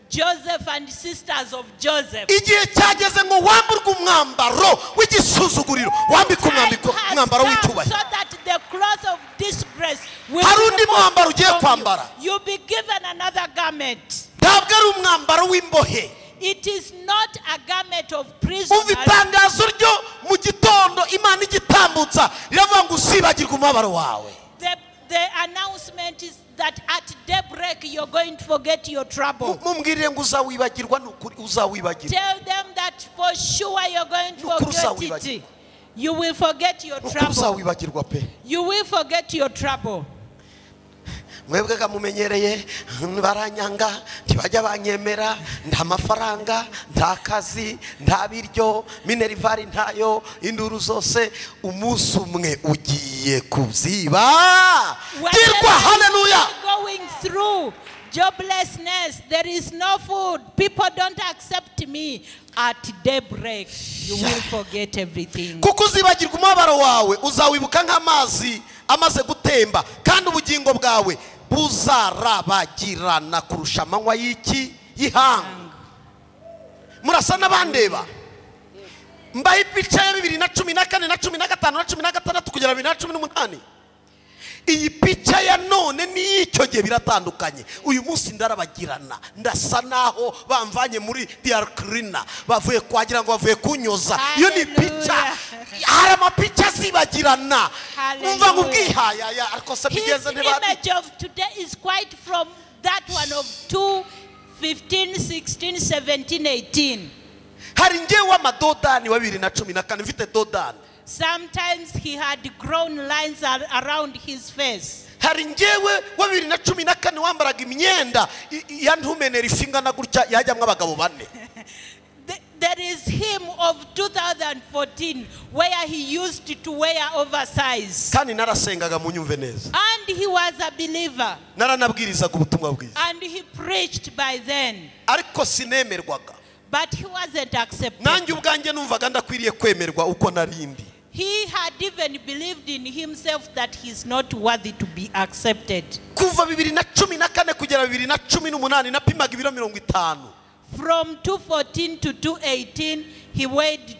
Joseph and sisters of Joseph. Igihe cyageze ngo wamburwe umwambaro w'igisuzuguriro, wambike Time umwambiko has umwambaro come w'icyubahiro. so that the cloth of disgrace will Hari be undi mwambaro ugiye removed from you. kwambara. You'll be given another garment. Ntabwo ari umwambaro w'imbohe. It is not a garment of Umva, prisoners. itangazo ryo mu gitondo Imana igitambutsa riravuga ngo uzibagirwe umubabaro wawe. The announcement is that at daybreak you're going to forget your trouble. Mumbwirire ngo uzawibagirwa, ni ukuri uzawibagirwa. Tell them that for sure you're going to Nukuri forget uzawibagirwa. it. You will forget your Ni ukuri trouble. uzawibagirwa pe. You will forget your trouble. Mwebwe ga mumenyereye baranyanga, ntibajya banyemera, nta mafaranga, nta kazi, nta biryo, minerval ntayo, induru zose, umunsi umwe ugiye kuziba Whatever girwa. Haleluya. You are going through joblessness, there is no food, people don't accept me. At daybreak, you will forget everything. Kuko uzibagirwa umubabaro wawe, uzawibuka nk'amazi amaze gutemba, kandi ubugingo bwawe buzarabagirana kurusha amanywa y'iki y'ihangu. Murasa n'abandeba. Mbaye ipica ya 2014 na 15 na 16 kugera 2018. Iyi pica ya none n'iy'icyo gihe biratandukanye. Uyu munsi ndarabagirana, ndasa naho bamvanye muri dry cleaner, bavuye kwagira ngo bavuye kunyoza. Iyo ni pica. Hallelujah. Hari amapica azibagirana. Hallelujah. Umva ngo ubwihayaya ariko se His bigenze ntibadi. Image of today is quite from that one of 2, 15, 16, 17, 18. Hari ngewe w'amadodani wa 2014, mfite dodani. Sometimes he had grown lines around his face. Hari ngewe wa 2014 wambaraga imyenda ya ntumenera ifi ingana gutya yajyamo abagabo bane. There is him of 2014 where he used to wear oversize. Kandi narasengaga, munyumve neza. And he was a believer. Naranabwirizaga ubutumwa bwiza. And he preached by then. Ariko sinemerwaga. But he wasn't accepted. Nanjye ubwanjye numvaga ndakwiriye kwemerwa uko narindi. He had even believed in himself that he's not worthy to be accepted. Kuva 2014 kugera 2018 napimaga ibiro 50. From 214 to 218, he weighed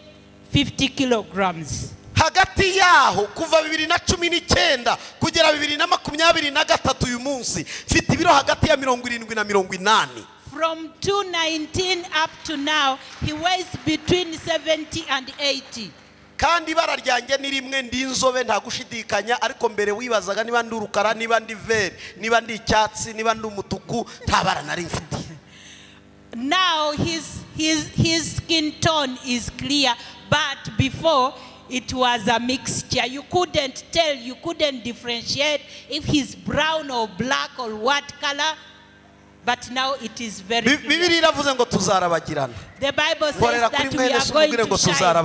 50 kilograms. Hari Hagati yaho kuva 2019 kugera 2023 uyu munsi mfite ibiro hagati ya 70 na 80. From 2019 up to now, he weighs between 70 and 80. Kandi ibara ryanjye ni rimwe, ndi inzobe nta gushidikanya, ariko mbere wibazaga niba ndi urukara, niba ndi vert, niba ndi icyatsi, niba ndi umutuku, nta bara nari mfite. Now his skin tone is clear, but before it was a mixture. You couldn't tell, you couldn't differentiate if he's brown or black or what color. But now it is very clear. Bibiliya iravuze ngo tuzarabagirana. The Bible says that we are going to shine. Tell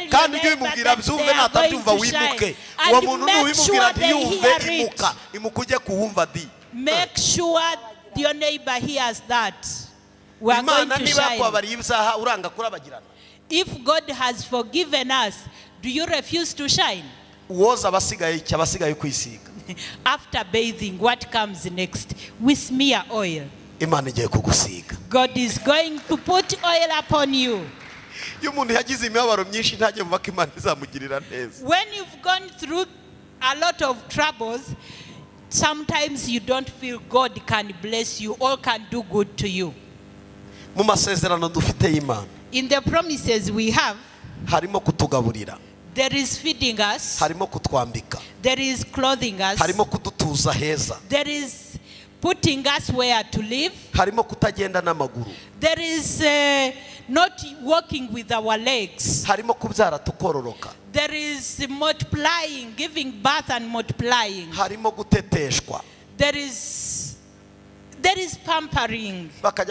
your neighbor that they are going to shine. And make sure they hear it. Make sure your neighbor hears that. We are going to shine. If God has forgiven us, do you refuse to shine? After bathing, what comes next? We smear oil. God is going to put oil upon you. When you've gone through a lot of troubles, sometimes you don't feel God can bless you or can do good to you. In the promises we have, there is feeding us, there is clothing us, there is putting us where to live, there is not walking with our legs, there is multiplying, giving birth and multiplying, there is pampering. Can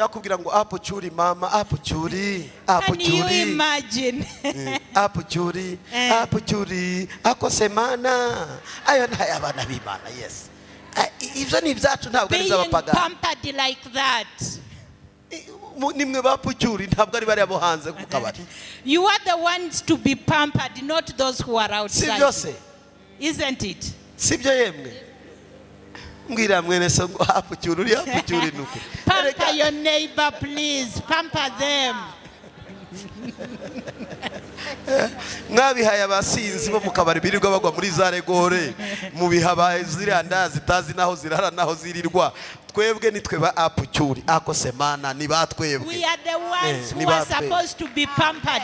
you imagine? Yes. Being pampered like that. You are the ones to be pampered, not those who are outside. Isn't it? Pamper your neighbor, please. Pamper them. Mwabihaye abasinzi bo mu kabari birirwa bagwa muri za regore, mubiha ziriya nda zitazi naho zirara naho zirirwa. Twebwe nitwe ba apucyuri ako semana ni batwebwe. We are the ones who are supposed to be pampered.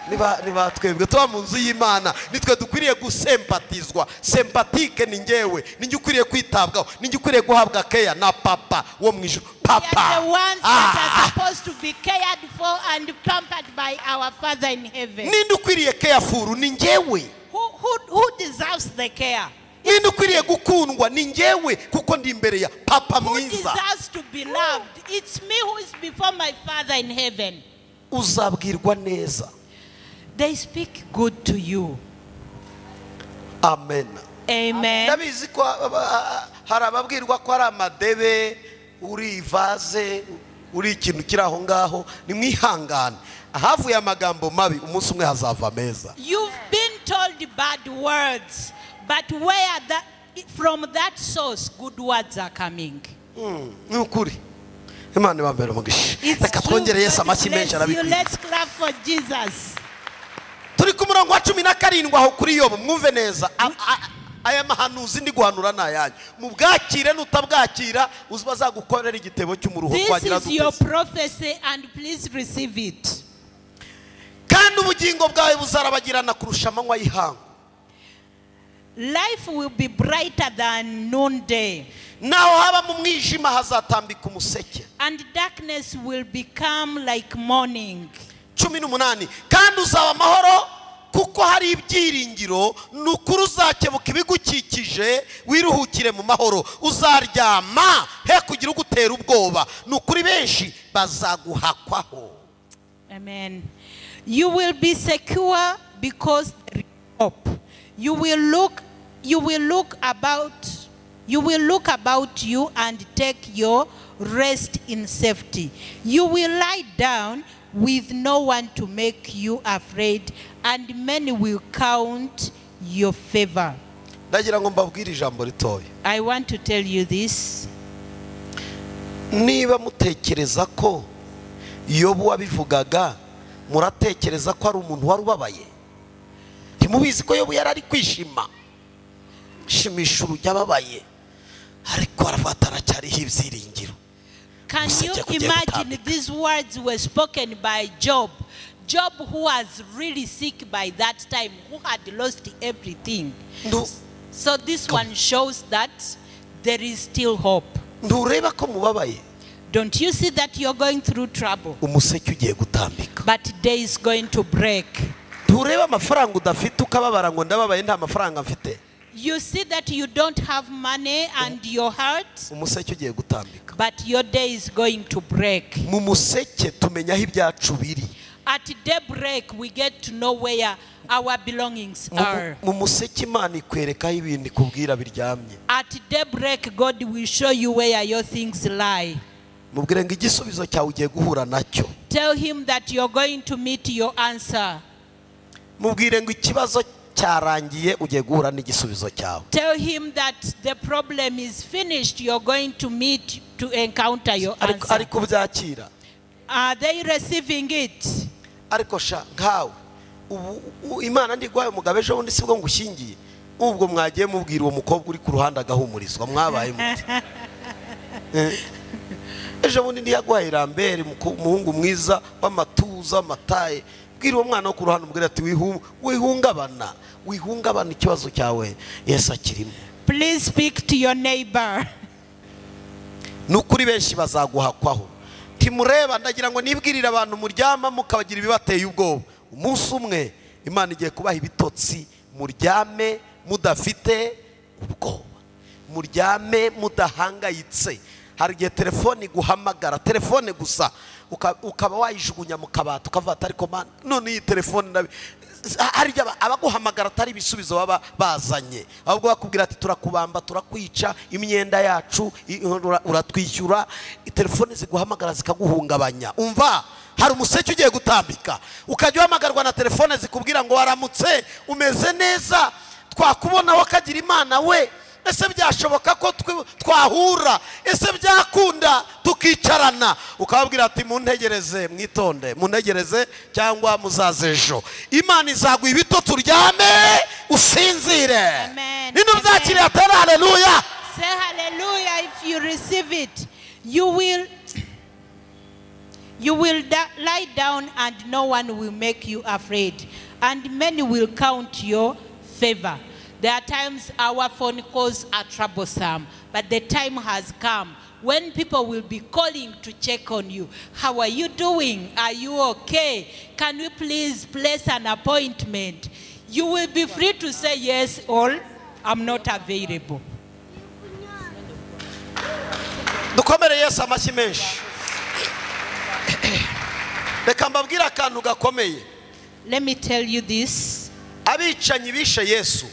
Niba twebwe tuba mu nzu y'Imana nitwe dukwiriye gusempatizwa. Sempatike ni ngewe, ninjye ukwiriye kwitabwaho, ninjye ukwiriye guhabwa care na papa wo mu ijuru. Papa. We are the ones that are supposed to be cared for and pampered by our Father in heaven. Ninde ukwiriye careful ni ngewe. Who deserves the care? Ninde ukwiriye gukundwa ni ngewe kuko ndi imbere ya papa mwiza. Who deserves to be loved? It's me who is before my Father in heaven. Uzabwirwa neza. They speak good to you. Amen. Amen. Ndabizi ko hari ababwirwa ko ari amadebe, uri ivaze, uri ikintu kiri aho ngaho, nimwihangane. Ahavuye amagambo mabi umunsi umwe hazava meza. You've been told bad words, but where that, from that source good words are coming. Ni ukuri. Imana ibambere umugisha. Reka twongere Yesu amashyi menshi arabikwiye. Let's clap for Jesus. Turi ku murongo wa 17 aho kuri Yobu, mwumve neza. Aya mahanuzi ndi guhanura nayanyu. Mubwakire nutabwakira uzagukorera igitebo cy'umuruho twagira dute. This is your prophecy and please receive it. Kandi ubugingo bwawe buzarabagirana kurusha amanywa y'ihangu. Life will be brighter than noonday. Naho haba mu mwijima hazatambika umuseke. And darkness will become like morning. 18 kandi uzaba amahoro kuko hari ibyiringiro, nukuri uzakebuka ibigukikije wiruhukire mu mahoro, uzaryama he kugira ugutera ubwoba, nukuri benshi bazaguhakwaho. Amen. You will be secure because there is hope. You will look about you and take your rest in safety. You will lie down with no one to make you afraid, and many will count your favor. Ndagira ngo mbabwire ijambo ritoya. I want to tell you this. Niba mutekereza ko Yobu wabivugaga, muratekereza ko ari umuntu wari ubabaye? Ntimubizi ko Yobu yari ari kwishima, shimisha urujya ababaye, ariko arafata aracyariho ibyiringiro. Can you imagine these words were spoken by Job? Job, who was really sick by that time, who had lost everything. No. So this one shows that there is still hope. Don't you see that you're going through trouble? But day is going to break. You see that you don't have money and your heart, but your day is going to break. At daybreak, we get to know where our belongings are. At daybreak, God will show you where your things lie. Tell him that you're going to meet your answer. Tell him that the problem is finished. You're going to meet to encounter your answer. Are they receiving it? Please speak to your neighbor. Nukuri benshi bazaguhakwaho. Timureba ndagira ngo nibwirire abantu muryama mukabagira ibibateye ubwoba. Umunsi umwe Imana igiye kubaha ibitotsi, muryame mudafite ubwoba, muryame mudahangayitse. Hari igihe telefone iguhamagara, telefone gusa ukaba wayijugunya mu kabati ukavata, ariko man none iyi telefone hari abaguhamagara atari ibisubizo baba bazanye, ahubwo bakubwira ati turakubamba, turakwica, imyenda yacu uratwishyura. Telefone ziguhamagara zikaguhungabanya. Umva, hari umuseke ugiye gutambika, ukajya uhamagarwa na telefone zikubwira ngo waramutse, umeze neza, twakubona wakagira Imana we, ese byashoboka ko twahura, ese byakunda tukicarana? Ukababwira ati muntegereze, mwitonde, muntegereze cyangwa muzaze ejo. Imana izaguha ibitotsi uryame usinzire. Nino byakiriye atari haleluya. Say hallelujah if you receive it. You will lie down and no one will make you afraid, and many will count your favor. There are times our phone calls are troublesome, but the time has come when people will be calling to check on you. How are you doing? Are you okay? Can we please place an appointment? You will be free to say yes or I'm not available. Dukomere Yesu amashyi menshi. Reka mbabwire akantu gakomeye. Let me tell you this. Abicanyi bishe Yesu.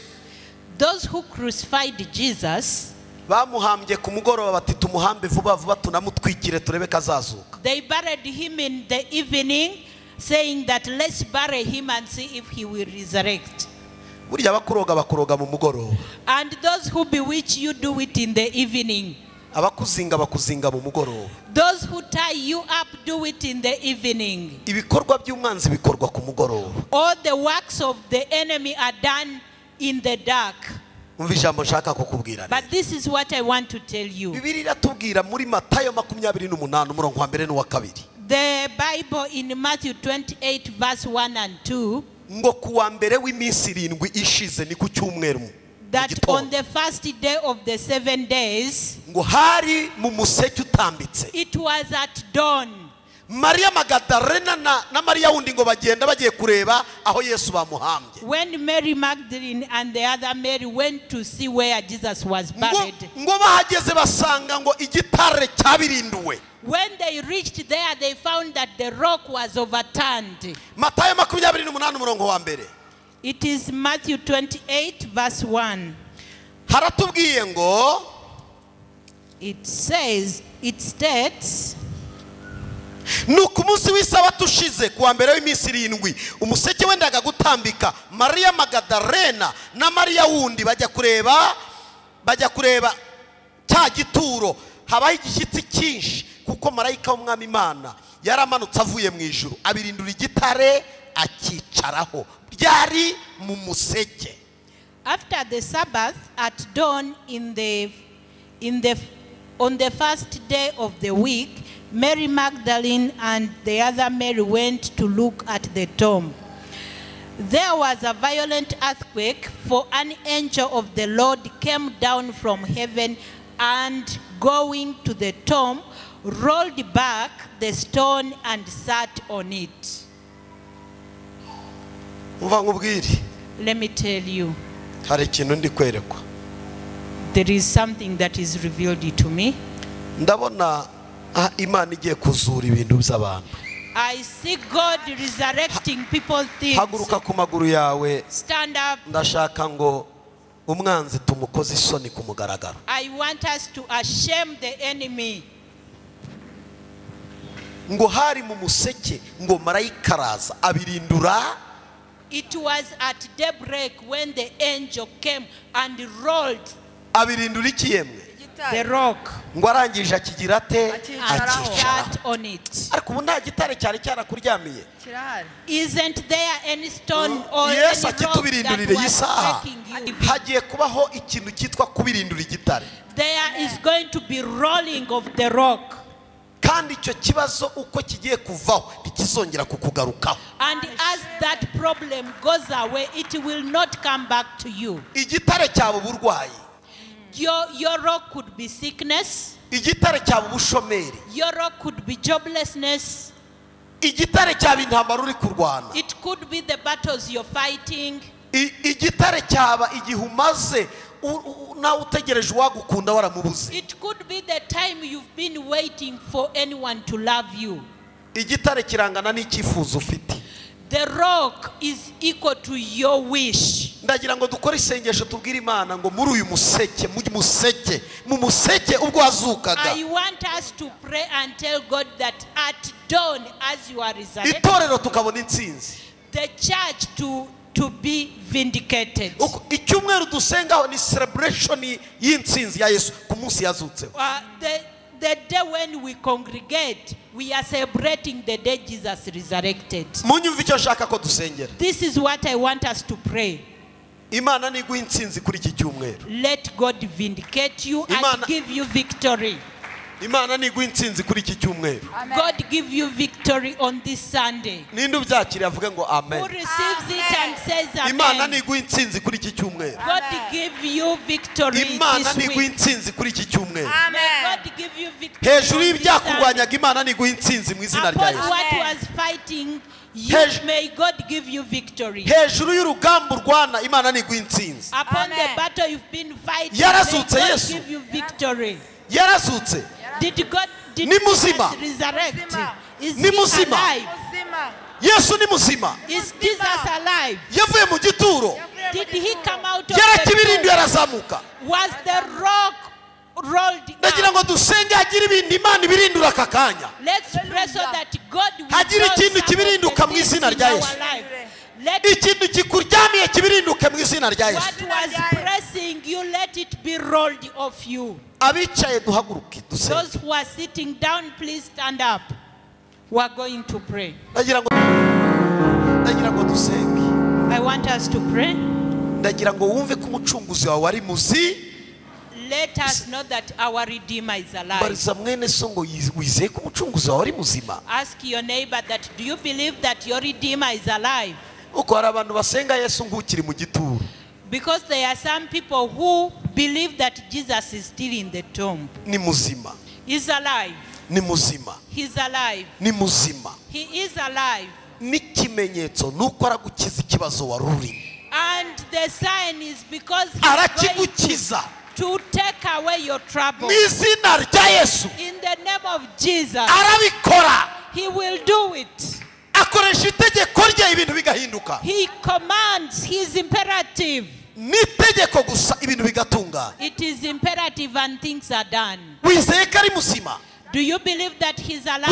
Those who crucified Jesus, bamuhambye ku mugoroba bati tumuhambe vuba vuba tunamutwikire turebe kazazuka. They buried him in the evening, saying that let's bury him and see if he will resurrect. Burya bakuroga bakuroga mu mugoroba. And those who bewitch you do it in the evening. Abakuzinga bakuzinga mu mugoroba. Those who tie you up do it in the evening. Ibikorwa by'umwanzi bikorwa ku mugoroba. All the works of the enemy are done in the dark. Umva ijambo nshaka kukubwira. But this is what I want to tell you. Bibiliya iratubwira muri Matayo 28 umurongo wa mbere n'uwa kabiri. The Bible in Matthew 28 verse 1 and 2, ngo kuwa mbere w'iminsi irindwi ishize ni ku cyumweru, that on the first day of the 7 days, ngo hari mu museke utambitse. It was at dawn. Maria Magdalena na Maria wundi ngo bagenda bagiye kureba aho Yesu bamuhambye. When Mary Magdalene and the other Mary went to see where Jesus was buried, ngo bahageze basanga ngo igitare cyabirinduwe. When they reached there, they found that the rock was overturned. Matayo 28 umurongo wa mbere. It is Matthew 28 verse 1. Haratubwiye ngo it says, it states, nuko umunsi w'isabato ushize kuwa mbere w'iminsi irindwi umuseke wendaga gutambika, Maria Magdalena na Maria wundi bajya kureba cya gituro. Habaho igishyitsi cyinshi kuko marayika w'umwami Imana yaramanutse avuye mu ijuru abirindura igitare akicaraho. Byari mu museke. After the Sabbath at dawn on the first day of the week, Mary Magdalene and the other Mary went to look at the tomb. There was a violent earthquake, for an angel of the Lord came down from heaven and, going to the tomb, rolled back the stone and sat on it. Let me tell you, there is something that is revealed to me. I see God resurrecting people's things. Stand up. I want us to shame the enemy. It was at daybreak when the angel came and rolled the rock and sat on it. Isn't there any stone or any rock that was breaking you? There is going to be rolling of the rock. And as that problem goes away, it will not come back to you. Your rock could be sickness. Your rock could be joblessness. It could be the battles you're fighting. It could be the time you've been waiting for anyone to love you. The rock is equal to your wish. I want us to pray and tell God that at dawn, as you are resurrected, the church to be vindicated. The day when we congregate, we are celebrating the day Jesus resurrected. This is what I want us to pray. Let God vindicate you and give you victory. God give you victory on this Sunday. Who receives it and says amen. God give you victory this week. May God give you victory on this Sunday. Upon what was fighting you, may God give you victory. Upon the battle you've been fighting, may God give you victory. Did God Jesus resurrect? Is he alive? Is Jesus alive? Did he come out of the tomb? Was the rock rolled up? Let's pray so that God will roll some of the things in our life. Let what was pressing you, let it be rolled off you. Those who are sitting down, please stand up. We are going to pray. I want us to pray. Let us know that our Redeemer is alive. Ask your neighbor that, do you believe that your Redeemer is alive? Because there are some people who believe that Jesus is still in the tomb. He's alive. He's alive. He is alive. And the sign is because he's going to take away your trouble. In the name of Jesus, he will do it. He commands, he is imperative. It is imperative and things are done. Do you believe that he's alive?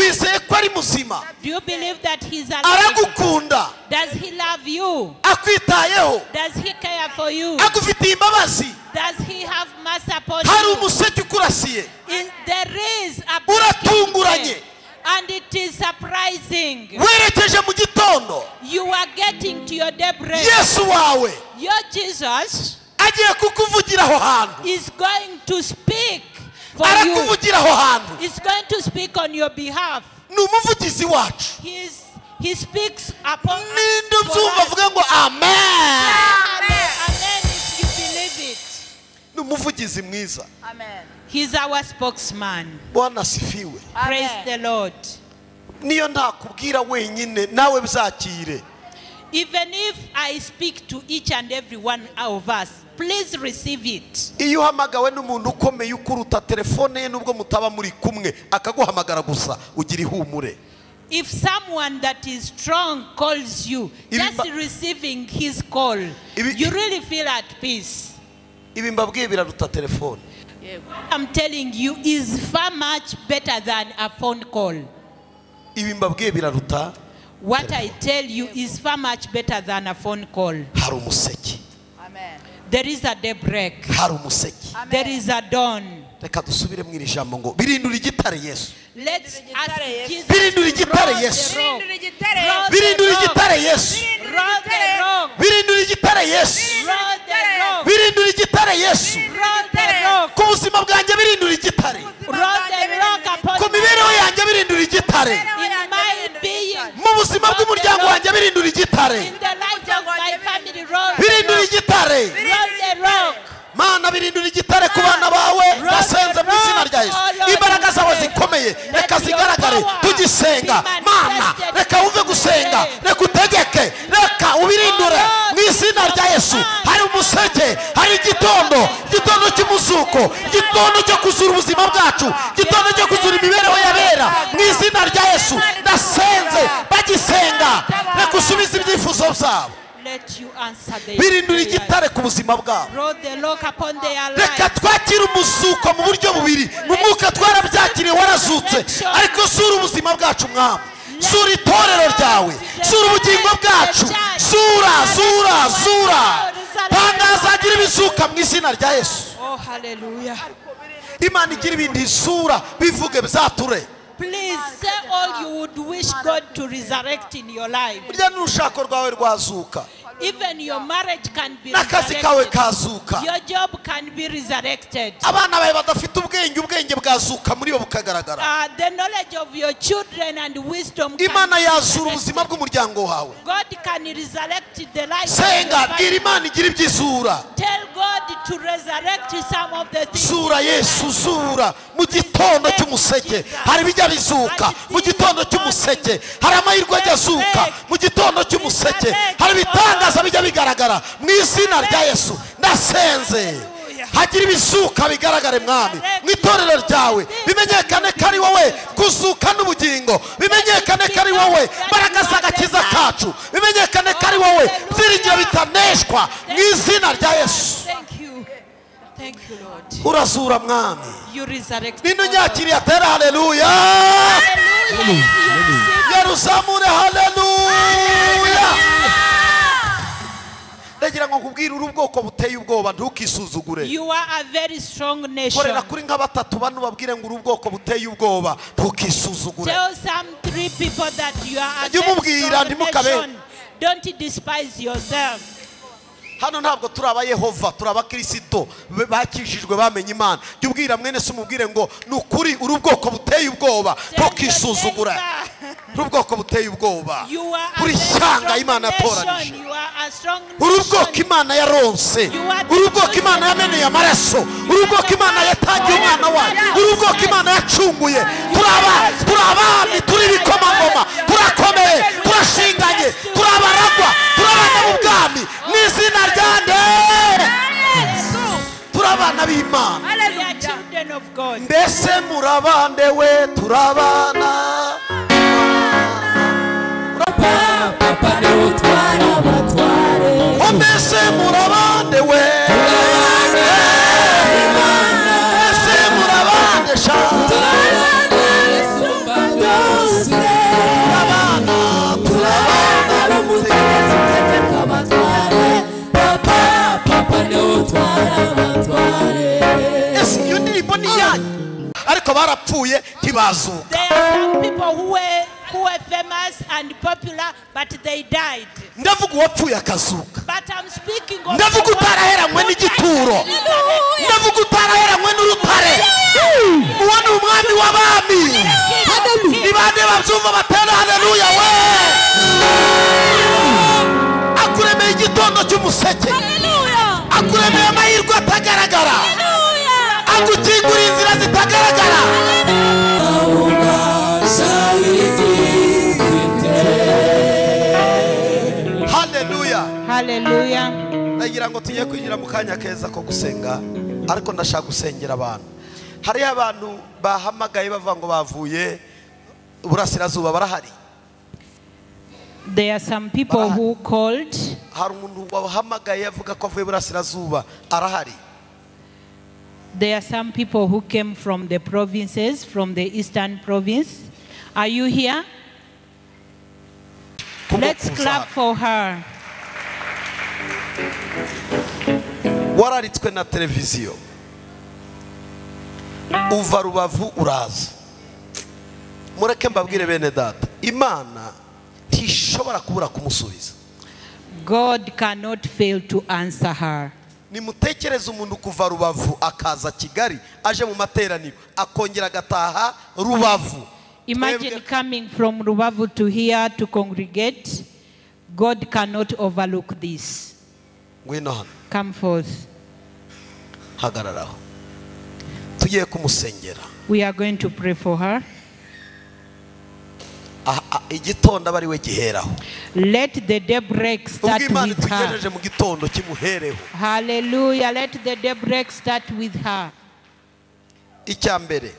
Do you believe that he's alive? Does he love you? Does he care for you? Does he have mercy upon you? There is a breaking day. And it is surprising. Werekeje mu gitondo. You are getting to your daybreak. Yesu wawe. Your Jesus agiye kukuvugira aho hantu. Is going to speak for you. Arakuvugira aho hantu. Is going to speak on your behalf. Ni umuvugizi wacu. He speaks upon us. Ninde ubyumva avuga ngo amen. Amen. Amen if you believe it. Ni umuvugizi mwiza. Amen. He's our spokesman. Bwana asifiwe. Praise the Lord. Niyo ntakubwira wenyine nawe bizakire. Even if I speak to each and every one of us, please receive it. Iyo uhamagawe n'umuntu ukomeye ukuruta telefone ye nubwo mutaba muri kumwe akaguhamagara gusa ugira ihumure. If someone that is strong calls you, just receiving his call, you really feel at peace. Ibi mbabwiye biraruta telefone. What I'm telling you is far much better than a phone call. Ibi mbabwiye biraruta. What I tell you is far much better than a phone call. Hari umuseke. Amen. There is a daybreak. Hari umuseke. There is a dawn. Reka dusubire mu iri jambo ngo birindura igitare Yesu. Let's ask Jesus. Birindura igitare Yesu. Birindura igitare Yesu. Birindura igitare Yesu. Birindura igitare Yesu. Ku buzima bwanjye birindura igitare. Ku mibereho yanjye birindura igitare. Mu buzima bw'umuryango wanjye birindura igitare. Birindura igitare. Mana birindura igitare ku bana bawe basenze mu izina rya Yesu. Imbaraga zawe zikomeye reka zigaragare tugisenga. Mana reka uve gusenga, reka utegeke, reka ubirindure mu izina rya Yesu. Hari umuseke, hari igitondo, igitondo cy'umuzuko, igitondo cyo kuzura ubuzima bwacu, igitondo cyo kuzura imibereho y'abera mu izina rya Yesu. Ndasenze bagisenga, reka usubize ibyifuzo byabo. Birindura igitare ku buzima bwabo. Reka twakire umuzuko mu buryo bubiri. Mu mwuka twarabyakiriye warazutse, ariko sura ubuzima bwacu mwami, sura itorero ryawe, sura ubugingo bwacu, sura sura sura. Tangaza agira ibizuka mu izina rya Yesu. Imana igira ibindi isura bivuge bizature. Please say all you would wish God to resurrect in your life. Burya n'urushako rwawe rwazuka. Even your marriage can be n'akazi kawe resurrected. Kazuka. Your job can be resurrected. Abana bawe badafite ubwenge, ubwenge bwazuka muri bo bukagaragara. The knowledge of your children and wisdom can Imana be yazura resurrected. Ubuzima bw'umuryango wawe. God can resurrect the life of Senga, your bwira family. Imana igira ibyizura. Tell God to resurrect some of the things. Sura Yesu, sura mu gitondo cy'umuseke hari bijya bizuka. Mu gitondo cy'umuseke hari amahirwe ajya azuka. Mu gitondo cy'umuseke hari ibitangaza bijya bigaragara mu izina rya Yesu. Ndasenze hagira ibizuka bigaragare mwami mu itorero ryawe, bimenyekane ko ari wowe kuzuka n'ubugingo, bimenyekane ko ari wowe mbaraga z'agakiza kacu, bimenyekane ko ari wowe byiringiro bitaneshwa mu izina rya Yesu. Thank you. Thank you, Lord. Urazura mwami. You resurrect. Ninde unyakiriye atera haleluya. Yeruzamure haleluya. Ndagira ngo nkubwire uri ubwoko buteye ubwoba, ntukisuzugure. You are a very strong nation. Korera kuri nka batatu bano babwire ngo uri ubwoko buteye ubwoba, ntukisuzugure. Tell some three people that you are a Jya very umubwira, strong ntimukabe. nation. Don't despise yourself. Hano ntabwo turi aba Yehova, turi abakristo bakijijwe bamenye Imana. Jya ubwira mwene se umubwire ngo ni ukuri uri ubwoko buteye ubwoba, ntukisuzugure. Uri ubwoko buteye ubwoba, You are a uri very ishyanga strong Imana nation. yatoranije. You are a strong Uri ubwoko nation. Imana yaronse, uri ubwoko Imana yameneye amaraso, uri ubwoko Imana yatangiye umwana wayo, uri ubwoko Imana yacunguye. Turi abami, turi ibikomangoma, turakomeye, turashinganye, turi abaragwa, turi abana b'ubwami mu izina rya nde? Turi abana b'Imana. We are children of God. Mbese murabande we turabana. Papa ni utwara abatware. O mbese murabande we. Mbese murabande sha. Isumba byose. Turabana, turabana. Umutegetsi utegeka abatware. Papa, papa ni utwara abatware. Ese iyo ndirimbo ni iyanyu? Ariko barapfuye ntibazuka. There are some people who were famous and popular, but they died. Ndavuga uwapfuye akazuka. But I'm speaking of Ndavuga utaraheranywe n'igituro. Ndavuga utaraheranywe n'urutare. Uwo ni umwami w'abami. Ni bande babyumva batera haleluya we. Akuremeye igitondo cy'umuseke. Akuremeye amahirwe atagaragara. Agukingura inzira zitagaragara. Haleluya. Haleluya. Ndagira ngo tugiye kwinjira mu kanya keza ko gusenga, ariko ndashaka gusengera abantu. Hari abantu bahamagaye bavuga ngo bavuye burasirazuba barahari. There are some people who called. Hari umuntu wahamagaye avuga ko avuye burasirazuba arahari. There are some people who came from the provinces, from the eastern province. Are you here? Let's clap for her. Wararitswe na televiziyo. Uva Rubavu uraza. Mureke mbabwire bene data, Imana ntishobora kubura kumusubiza. God cannot fail to answer her. Nimutekereze umuntu kuva Rubavu akaza Kigali aje mu materaniro akongera agataha Rubavu. Imagine coming from Rubavu to here to congregate. God cannot overlook this. Ngwino hano. Come forth. Hagararaho. Tugiye kumusengera. We are going to pray for her. Igitondo abari we giheraho. Let the daybreak start with her. Mu gitondo kimuhereho. Hallelujah. Let the daybreak start with her. Icyambere,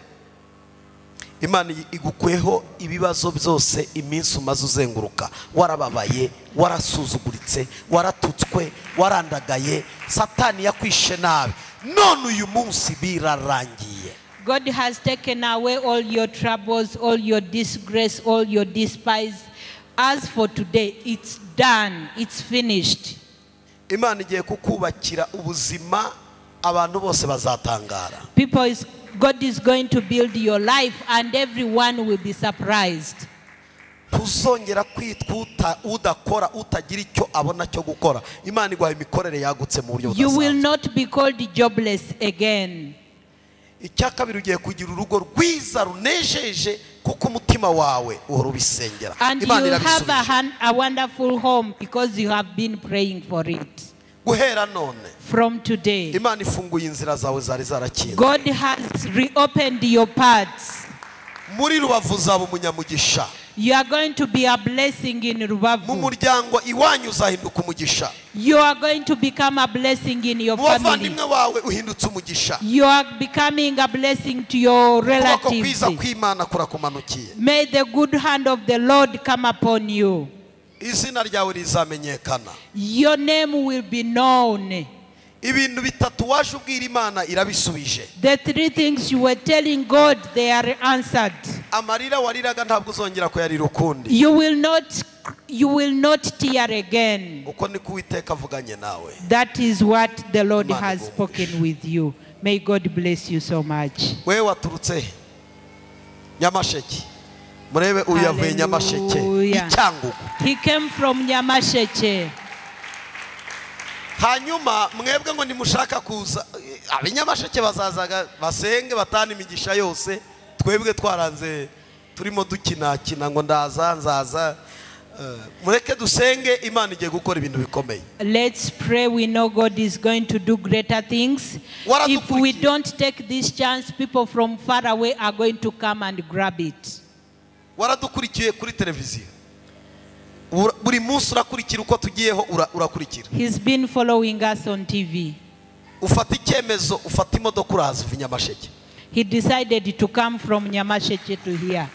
Imana igukuyeho ibibazo byose iminsi umaze uzenguruka. Warababaye, warasuzuguritse, waratutswe, warandagaye, Satani yakwishe nabi. None uyu munsi birarangiye. God has taken away all your troubles, all your disgrace, all your despise. As for today, it's done. It's finished. Imana igiye kukubakira ubuzima abantu bose bazatangara. God is going to build your life and everyone will be surprised. Tuzongera kwitwa udakora utagira icyo abona cyo gukora. Imana iguha imikorere yagutse mu buryo budasanzwe. You will not be called jobless again. Icyakabiri ugiye kugira urugo rwiza runejeje kuko umutima wawe uhora ubisengera. Imana irabisubije. And you have a wonderful home because you have been praying for it. Guhera none. From today. Imana ifunguye inzira zawe zari zarakinze. God has reopened your paths. Muri Rubavu uzaba umunyamugisha. You are going to be a blessing in Rubavu. Mu muryango iwanyu uzahinduka umugisha. You are going to become a blessing in your family. Mu bavandimwe wawe uhindutse umugisha. You are becoming a blessing to your relatives. Ukuboko kwiza kw'Imana kurakumanukiye. May the good hand of the Lord come upon you. Izina ryawe rizamenyekana. Your name will be known. Ibintu bitatu waje ubwira Imana irabisubije. The three things you were telling God, they are answered. Amarira wariraga ntabwo uzongera kuyarira ukundi. You will not tear again. Uko niko Uwiteka avuganye nawe. That is what the Lord has spoken with you. May God bless you so much. Wewe waturutse Nyamasheke. Murebe uyu yavuye Nyamasheke Icyangugu. He came from Nyamasheke. Hanyuma mwebwe ngo nimushaka kuza abinyamasheke bazazaga basenge batana imigisha yose, twebwe twaranze turimo dukinakina ngo ndaza nzaza. Mureke dusenge, Imana igiye gukora ibintu bikomeye. Let's pray. We know God is going to do greater things. If we don't take this chance, people from far away are going to come and grab it. Waradukurikiye kuri televiziyo. Buri munsi urakurikira uko tugiyeho urakurikira. He's been following us on TV. Ufata icyemezo, ufata imodoka uraza uva Nyamasheke. He decided to come from Nyamasheke to here.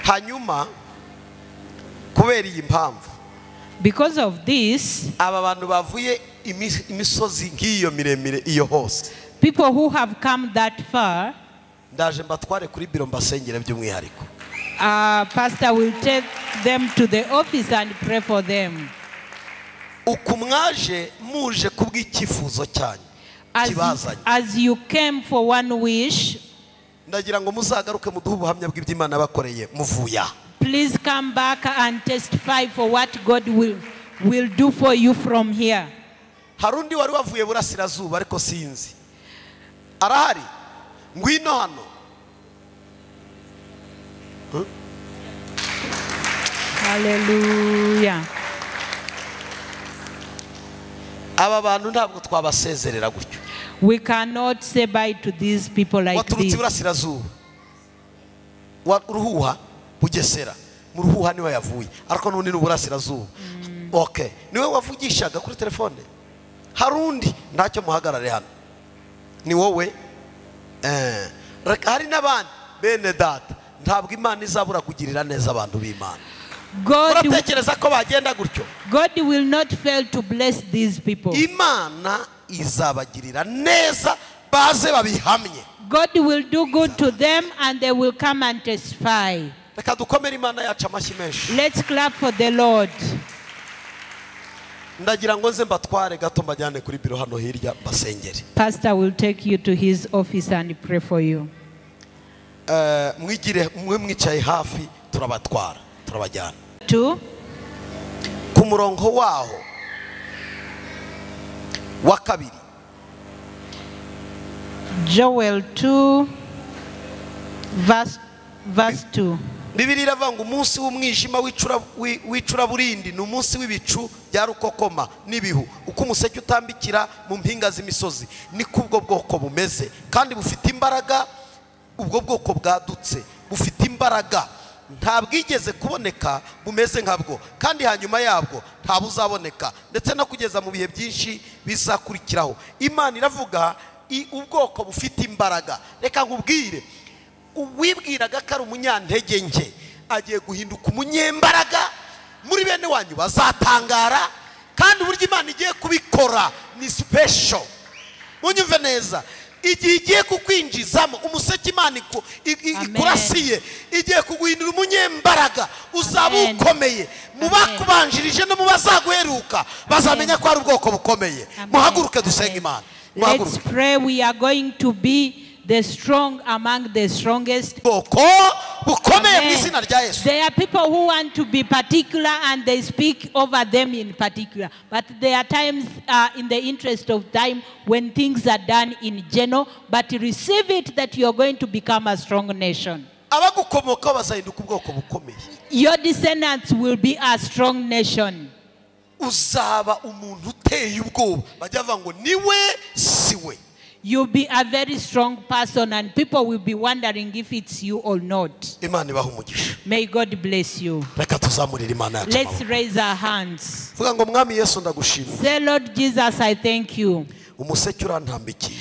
Hanyuma kubera iyi mpamvu, because of this, aba bantu bavuye imisozi ngiyo miremire iyo hose, people who have come that far, ndaje mbatware kuri biro mbasengere by'umwihariko. Pastor will take them to the office and pray for them. Uku mwaje muje kubw'icyifuzo cyanyu. Kibazanye. As you came for one wish, ndagira ngo muzagaruke muduhe ubuhamya bw'iby'Imana bakoreye muvuya. Please come back and testify for what God will do for you from here. Harundi wari wavuye burasirazuba ariko sinzi. Arahari. Ngwino hano. Hallelujah. Aba bantu ntabwo twabasezerera gutyo. We cannot say bye to these people like this. Waturutse burasirazuba. Wa Ruhuha Bugesera. Mu Ruhuha niwe yavuye. Ariko nundi ni burasirazuba. Okay. Niwe wavugishaga kuri telefone. Harundi ntacyo muhagarare hano. Ni wowe. Hari n'abandi bene data. Ntabwo Imana izabura kugirira neza abantu b'Imana. Uratekereza ko bagenda gutyo? God will not fail to bless these people. Imana izabagirira neza baze babihamye. God will do good to them and they will come and testify. Reka dukomere Imana yacu amashyi menshi. Let's clap for the Lord. Ndagira ngo nze mbatware gato mbajyane kuri biro hano hirya basengere. Pastor will take you to his office and pray for you. Mwigire mwe mwicaye hafi turabatwara turabajyana. 2 Ku murongo waho wa kabiri. Joel 2 verse 2. Bibiri iravuga ngo umunsi w'umwijima w'icuraburindi ni umunsi w'ibicu bya rukokoma n'ibihu, uko umuseke utambikira mu mpinga z'imisozi niko ubwo bwoko bumeze, kandi bufite imbaraga. Ubwo bwoko bwadutse bufite imbaraga, nta bwigeze kuboneka bumeze nkabwo, kandi hanyuma yabwo nta buzaboneka, ndetse no kugeza mu bihe byinshi bizakurikiraho. Imana iravuga ubwoko bufite imbaraga. Reka nkubwire, uwibwiraga ko ari umunyantege nke agiye guhinduka umunyembaraga. Muri bene wanyu bazatangara, kandi uburyo Imana igiye kubikora ni special. Munyumve neza, igihe igiye kukwinjizamo umuseke Imana ikurasiye igiye kuguhindura umunyembaraga, uzaba ukomeye. Mu bakubanjirije no mu bazaguheruka bazamenya ko ari ubwoko bukomeye. Muhaguruke dusenge Imana. Let's pray. We are going to be the strong among the strongest. There are people who want to be particular and they speak over them in particular. But there are times in the interest of time when things are done in general, but receive it that you are going to become a strong nation. Your descendants will be a strong nation. Uzaba umuntu uteye ubwoba, bajya bavuga ngo niwe siwe. You'll be a very strong person and people will be wondering if it's you or not. Imana ibahe umugisha. May God bless you. Reka tuzamurire Imana yacu. Let's raise our hands. Vuga ngo Mwami Yesu ndagushimira. Say, Lord Jesus, I thank you. Umuseke urantambikiye.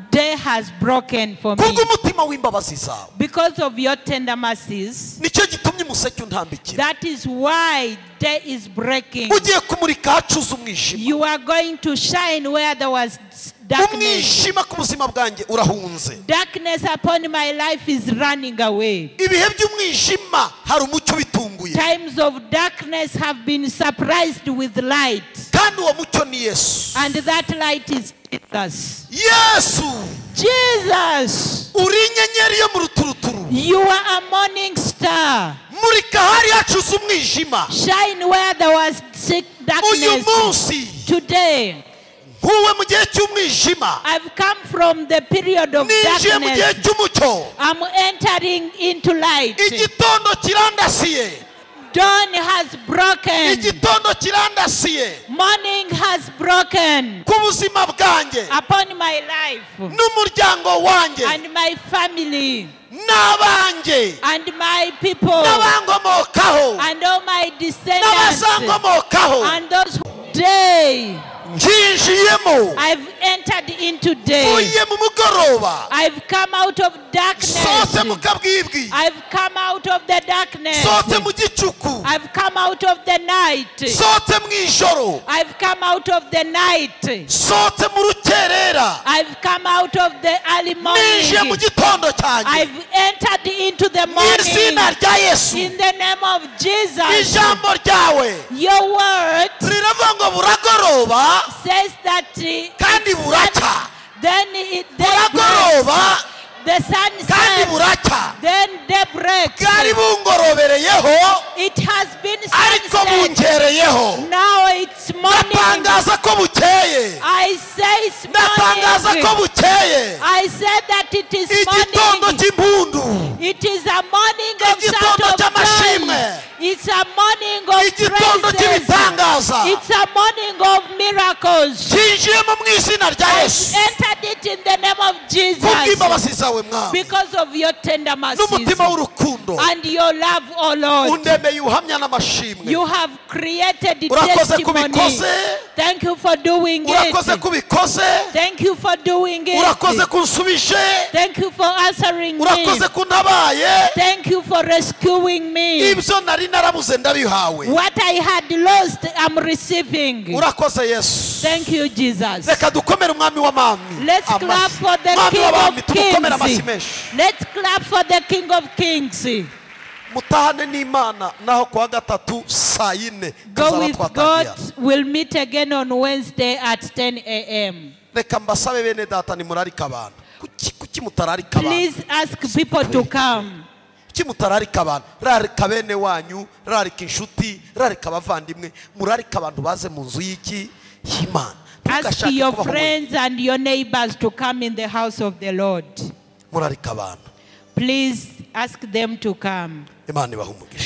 Day has broken for me. Kubw'umutima w'imbabazi zawe. Because of your tender mercies. Nicyo gitumye umuseke untambikira. That is why day is breaking. Ugiye kumurika hacuze umwijima. You are going to shine where there was darkness. Umwijima ku buzima bwanjye urahunze. Darkness upon my life is running away. Ibihe by'umwijima hari umucyo bitunguye. Times of darkness have been surprised with light. Kandi uwo mucyo ni Yesu. And that light is Jesus. Yesu. Jesus. Uri inyenyeri yo mu ruturuturu. You are a morning star. Murika hari hacuze umwijima. Shine where there was thick darkness. Uyu munsi. Today. Nkuwe mu gihe cy'umwijima. I've come from the period of Ninjiye mu gihe darkness. cy'umucyo. I'm entering into light. Igitondo kirandasiye. Dawn has broken. Igitondo kirandasiye. Morning has broken. Ku buzima bwanjye. Upon my life. N'umuryango wanjye. And my family. N'abanjye. And my people. N'abankomokaho. And all my descendants. N'abazankomokaho. And those who day. Nginjiyemo. I've entered into day. Mvuye mu mugoroba. I've come out of darkness. Sohotse mu kabwibwi. I've come out of the darkness. Sohotse mu gicuku. I've come out of the night. Sohotse mu ijoro. I've come out of the night. Sohotse mu rukerera. I've come out of the early morning. Ninjiye mu gitondo cyanjye. I've entered into the Mu morning. izina rya Yesu. In the name of Jesus. Ijambo ryawe. Your word. Riravuga ngo buragoroba. Says that kandi buracya. Then it buragoroba The sun kandi sets, buracya. then day breaks. Bwari bungorobereyeho It has been ariko sunset. bunkereyeho. Now it's morning. Ndatangaza ko bukeye. I say it's Ndatangaza morning. ko bukeye. I said that it is Igitondo morning. cy'impundu. It is a morning of shout Igitondo of cy'amashimwe. joy. It's a morning of Igitondo praises. cy'ibitangaza. It's a morning of miracles. Cyinjiyemo mu izina rya I Yesu. entered it in the name of Jesus. Kubw'imbabazi zawe mwami. Because of your tender mercies N'umutima w'urukundo. and your love, O Lord. Undemeye uhamya n'amashimwe. You have created Urakoze testimony. kubikoze. Thank you for doing Urakoze it. kubikoze. Thank you for doing Urakoze it. kunsubije. Thank you for answering me. Urakoze kuntabaye. Thank you for rescuing me. Ibyo nari narabuze ndabihawe. What I had lost, I'm receiving. Urakoze Yesu. Thank you, Jesus. Reka dukomere umwami w'amami. Let's clap for the Mwami King w'abami of tumukomere amashyi Kings. menshi. Let's clap for the King of Kings. Mutahane n'Imana naho kuwa gatatu saa yine Go tuzaba with twatangiye. God. We'll meet again on Wednesday at 10 a.m. Reka mbasabe bene data nimurarika abantu. Kuki mutararika abantu? Please ask people to come. Kuki mutararika abantu? Rarika bene wanyu, rarika inshuti, rarika abavandimwe, murarika abantu baze mu nzu y'iki y'Imana. Ask Ntugashake your kubaho wenyine. friends and your neighbors to come in the house of the Lord. Murarika abantu. Please ask them to come. Imana ibahe umugisha.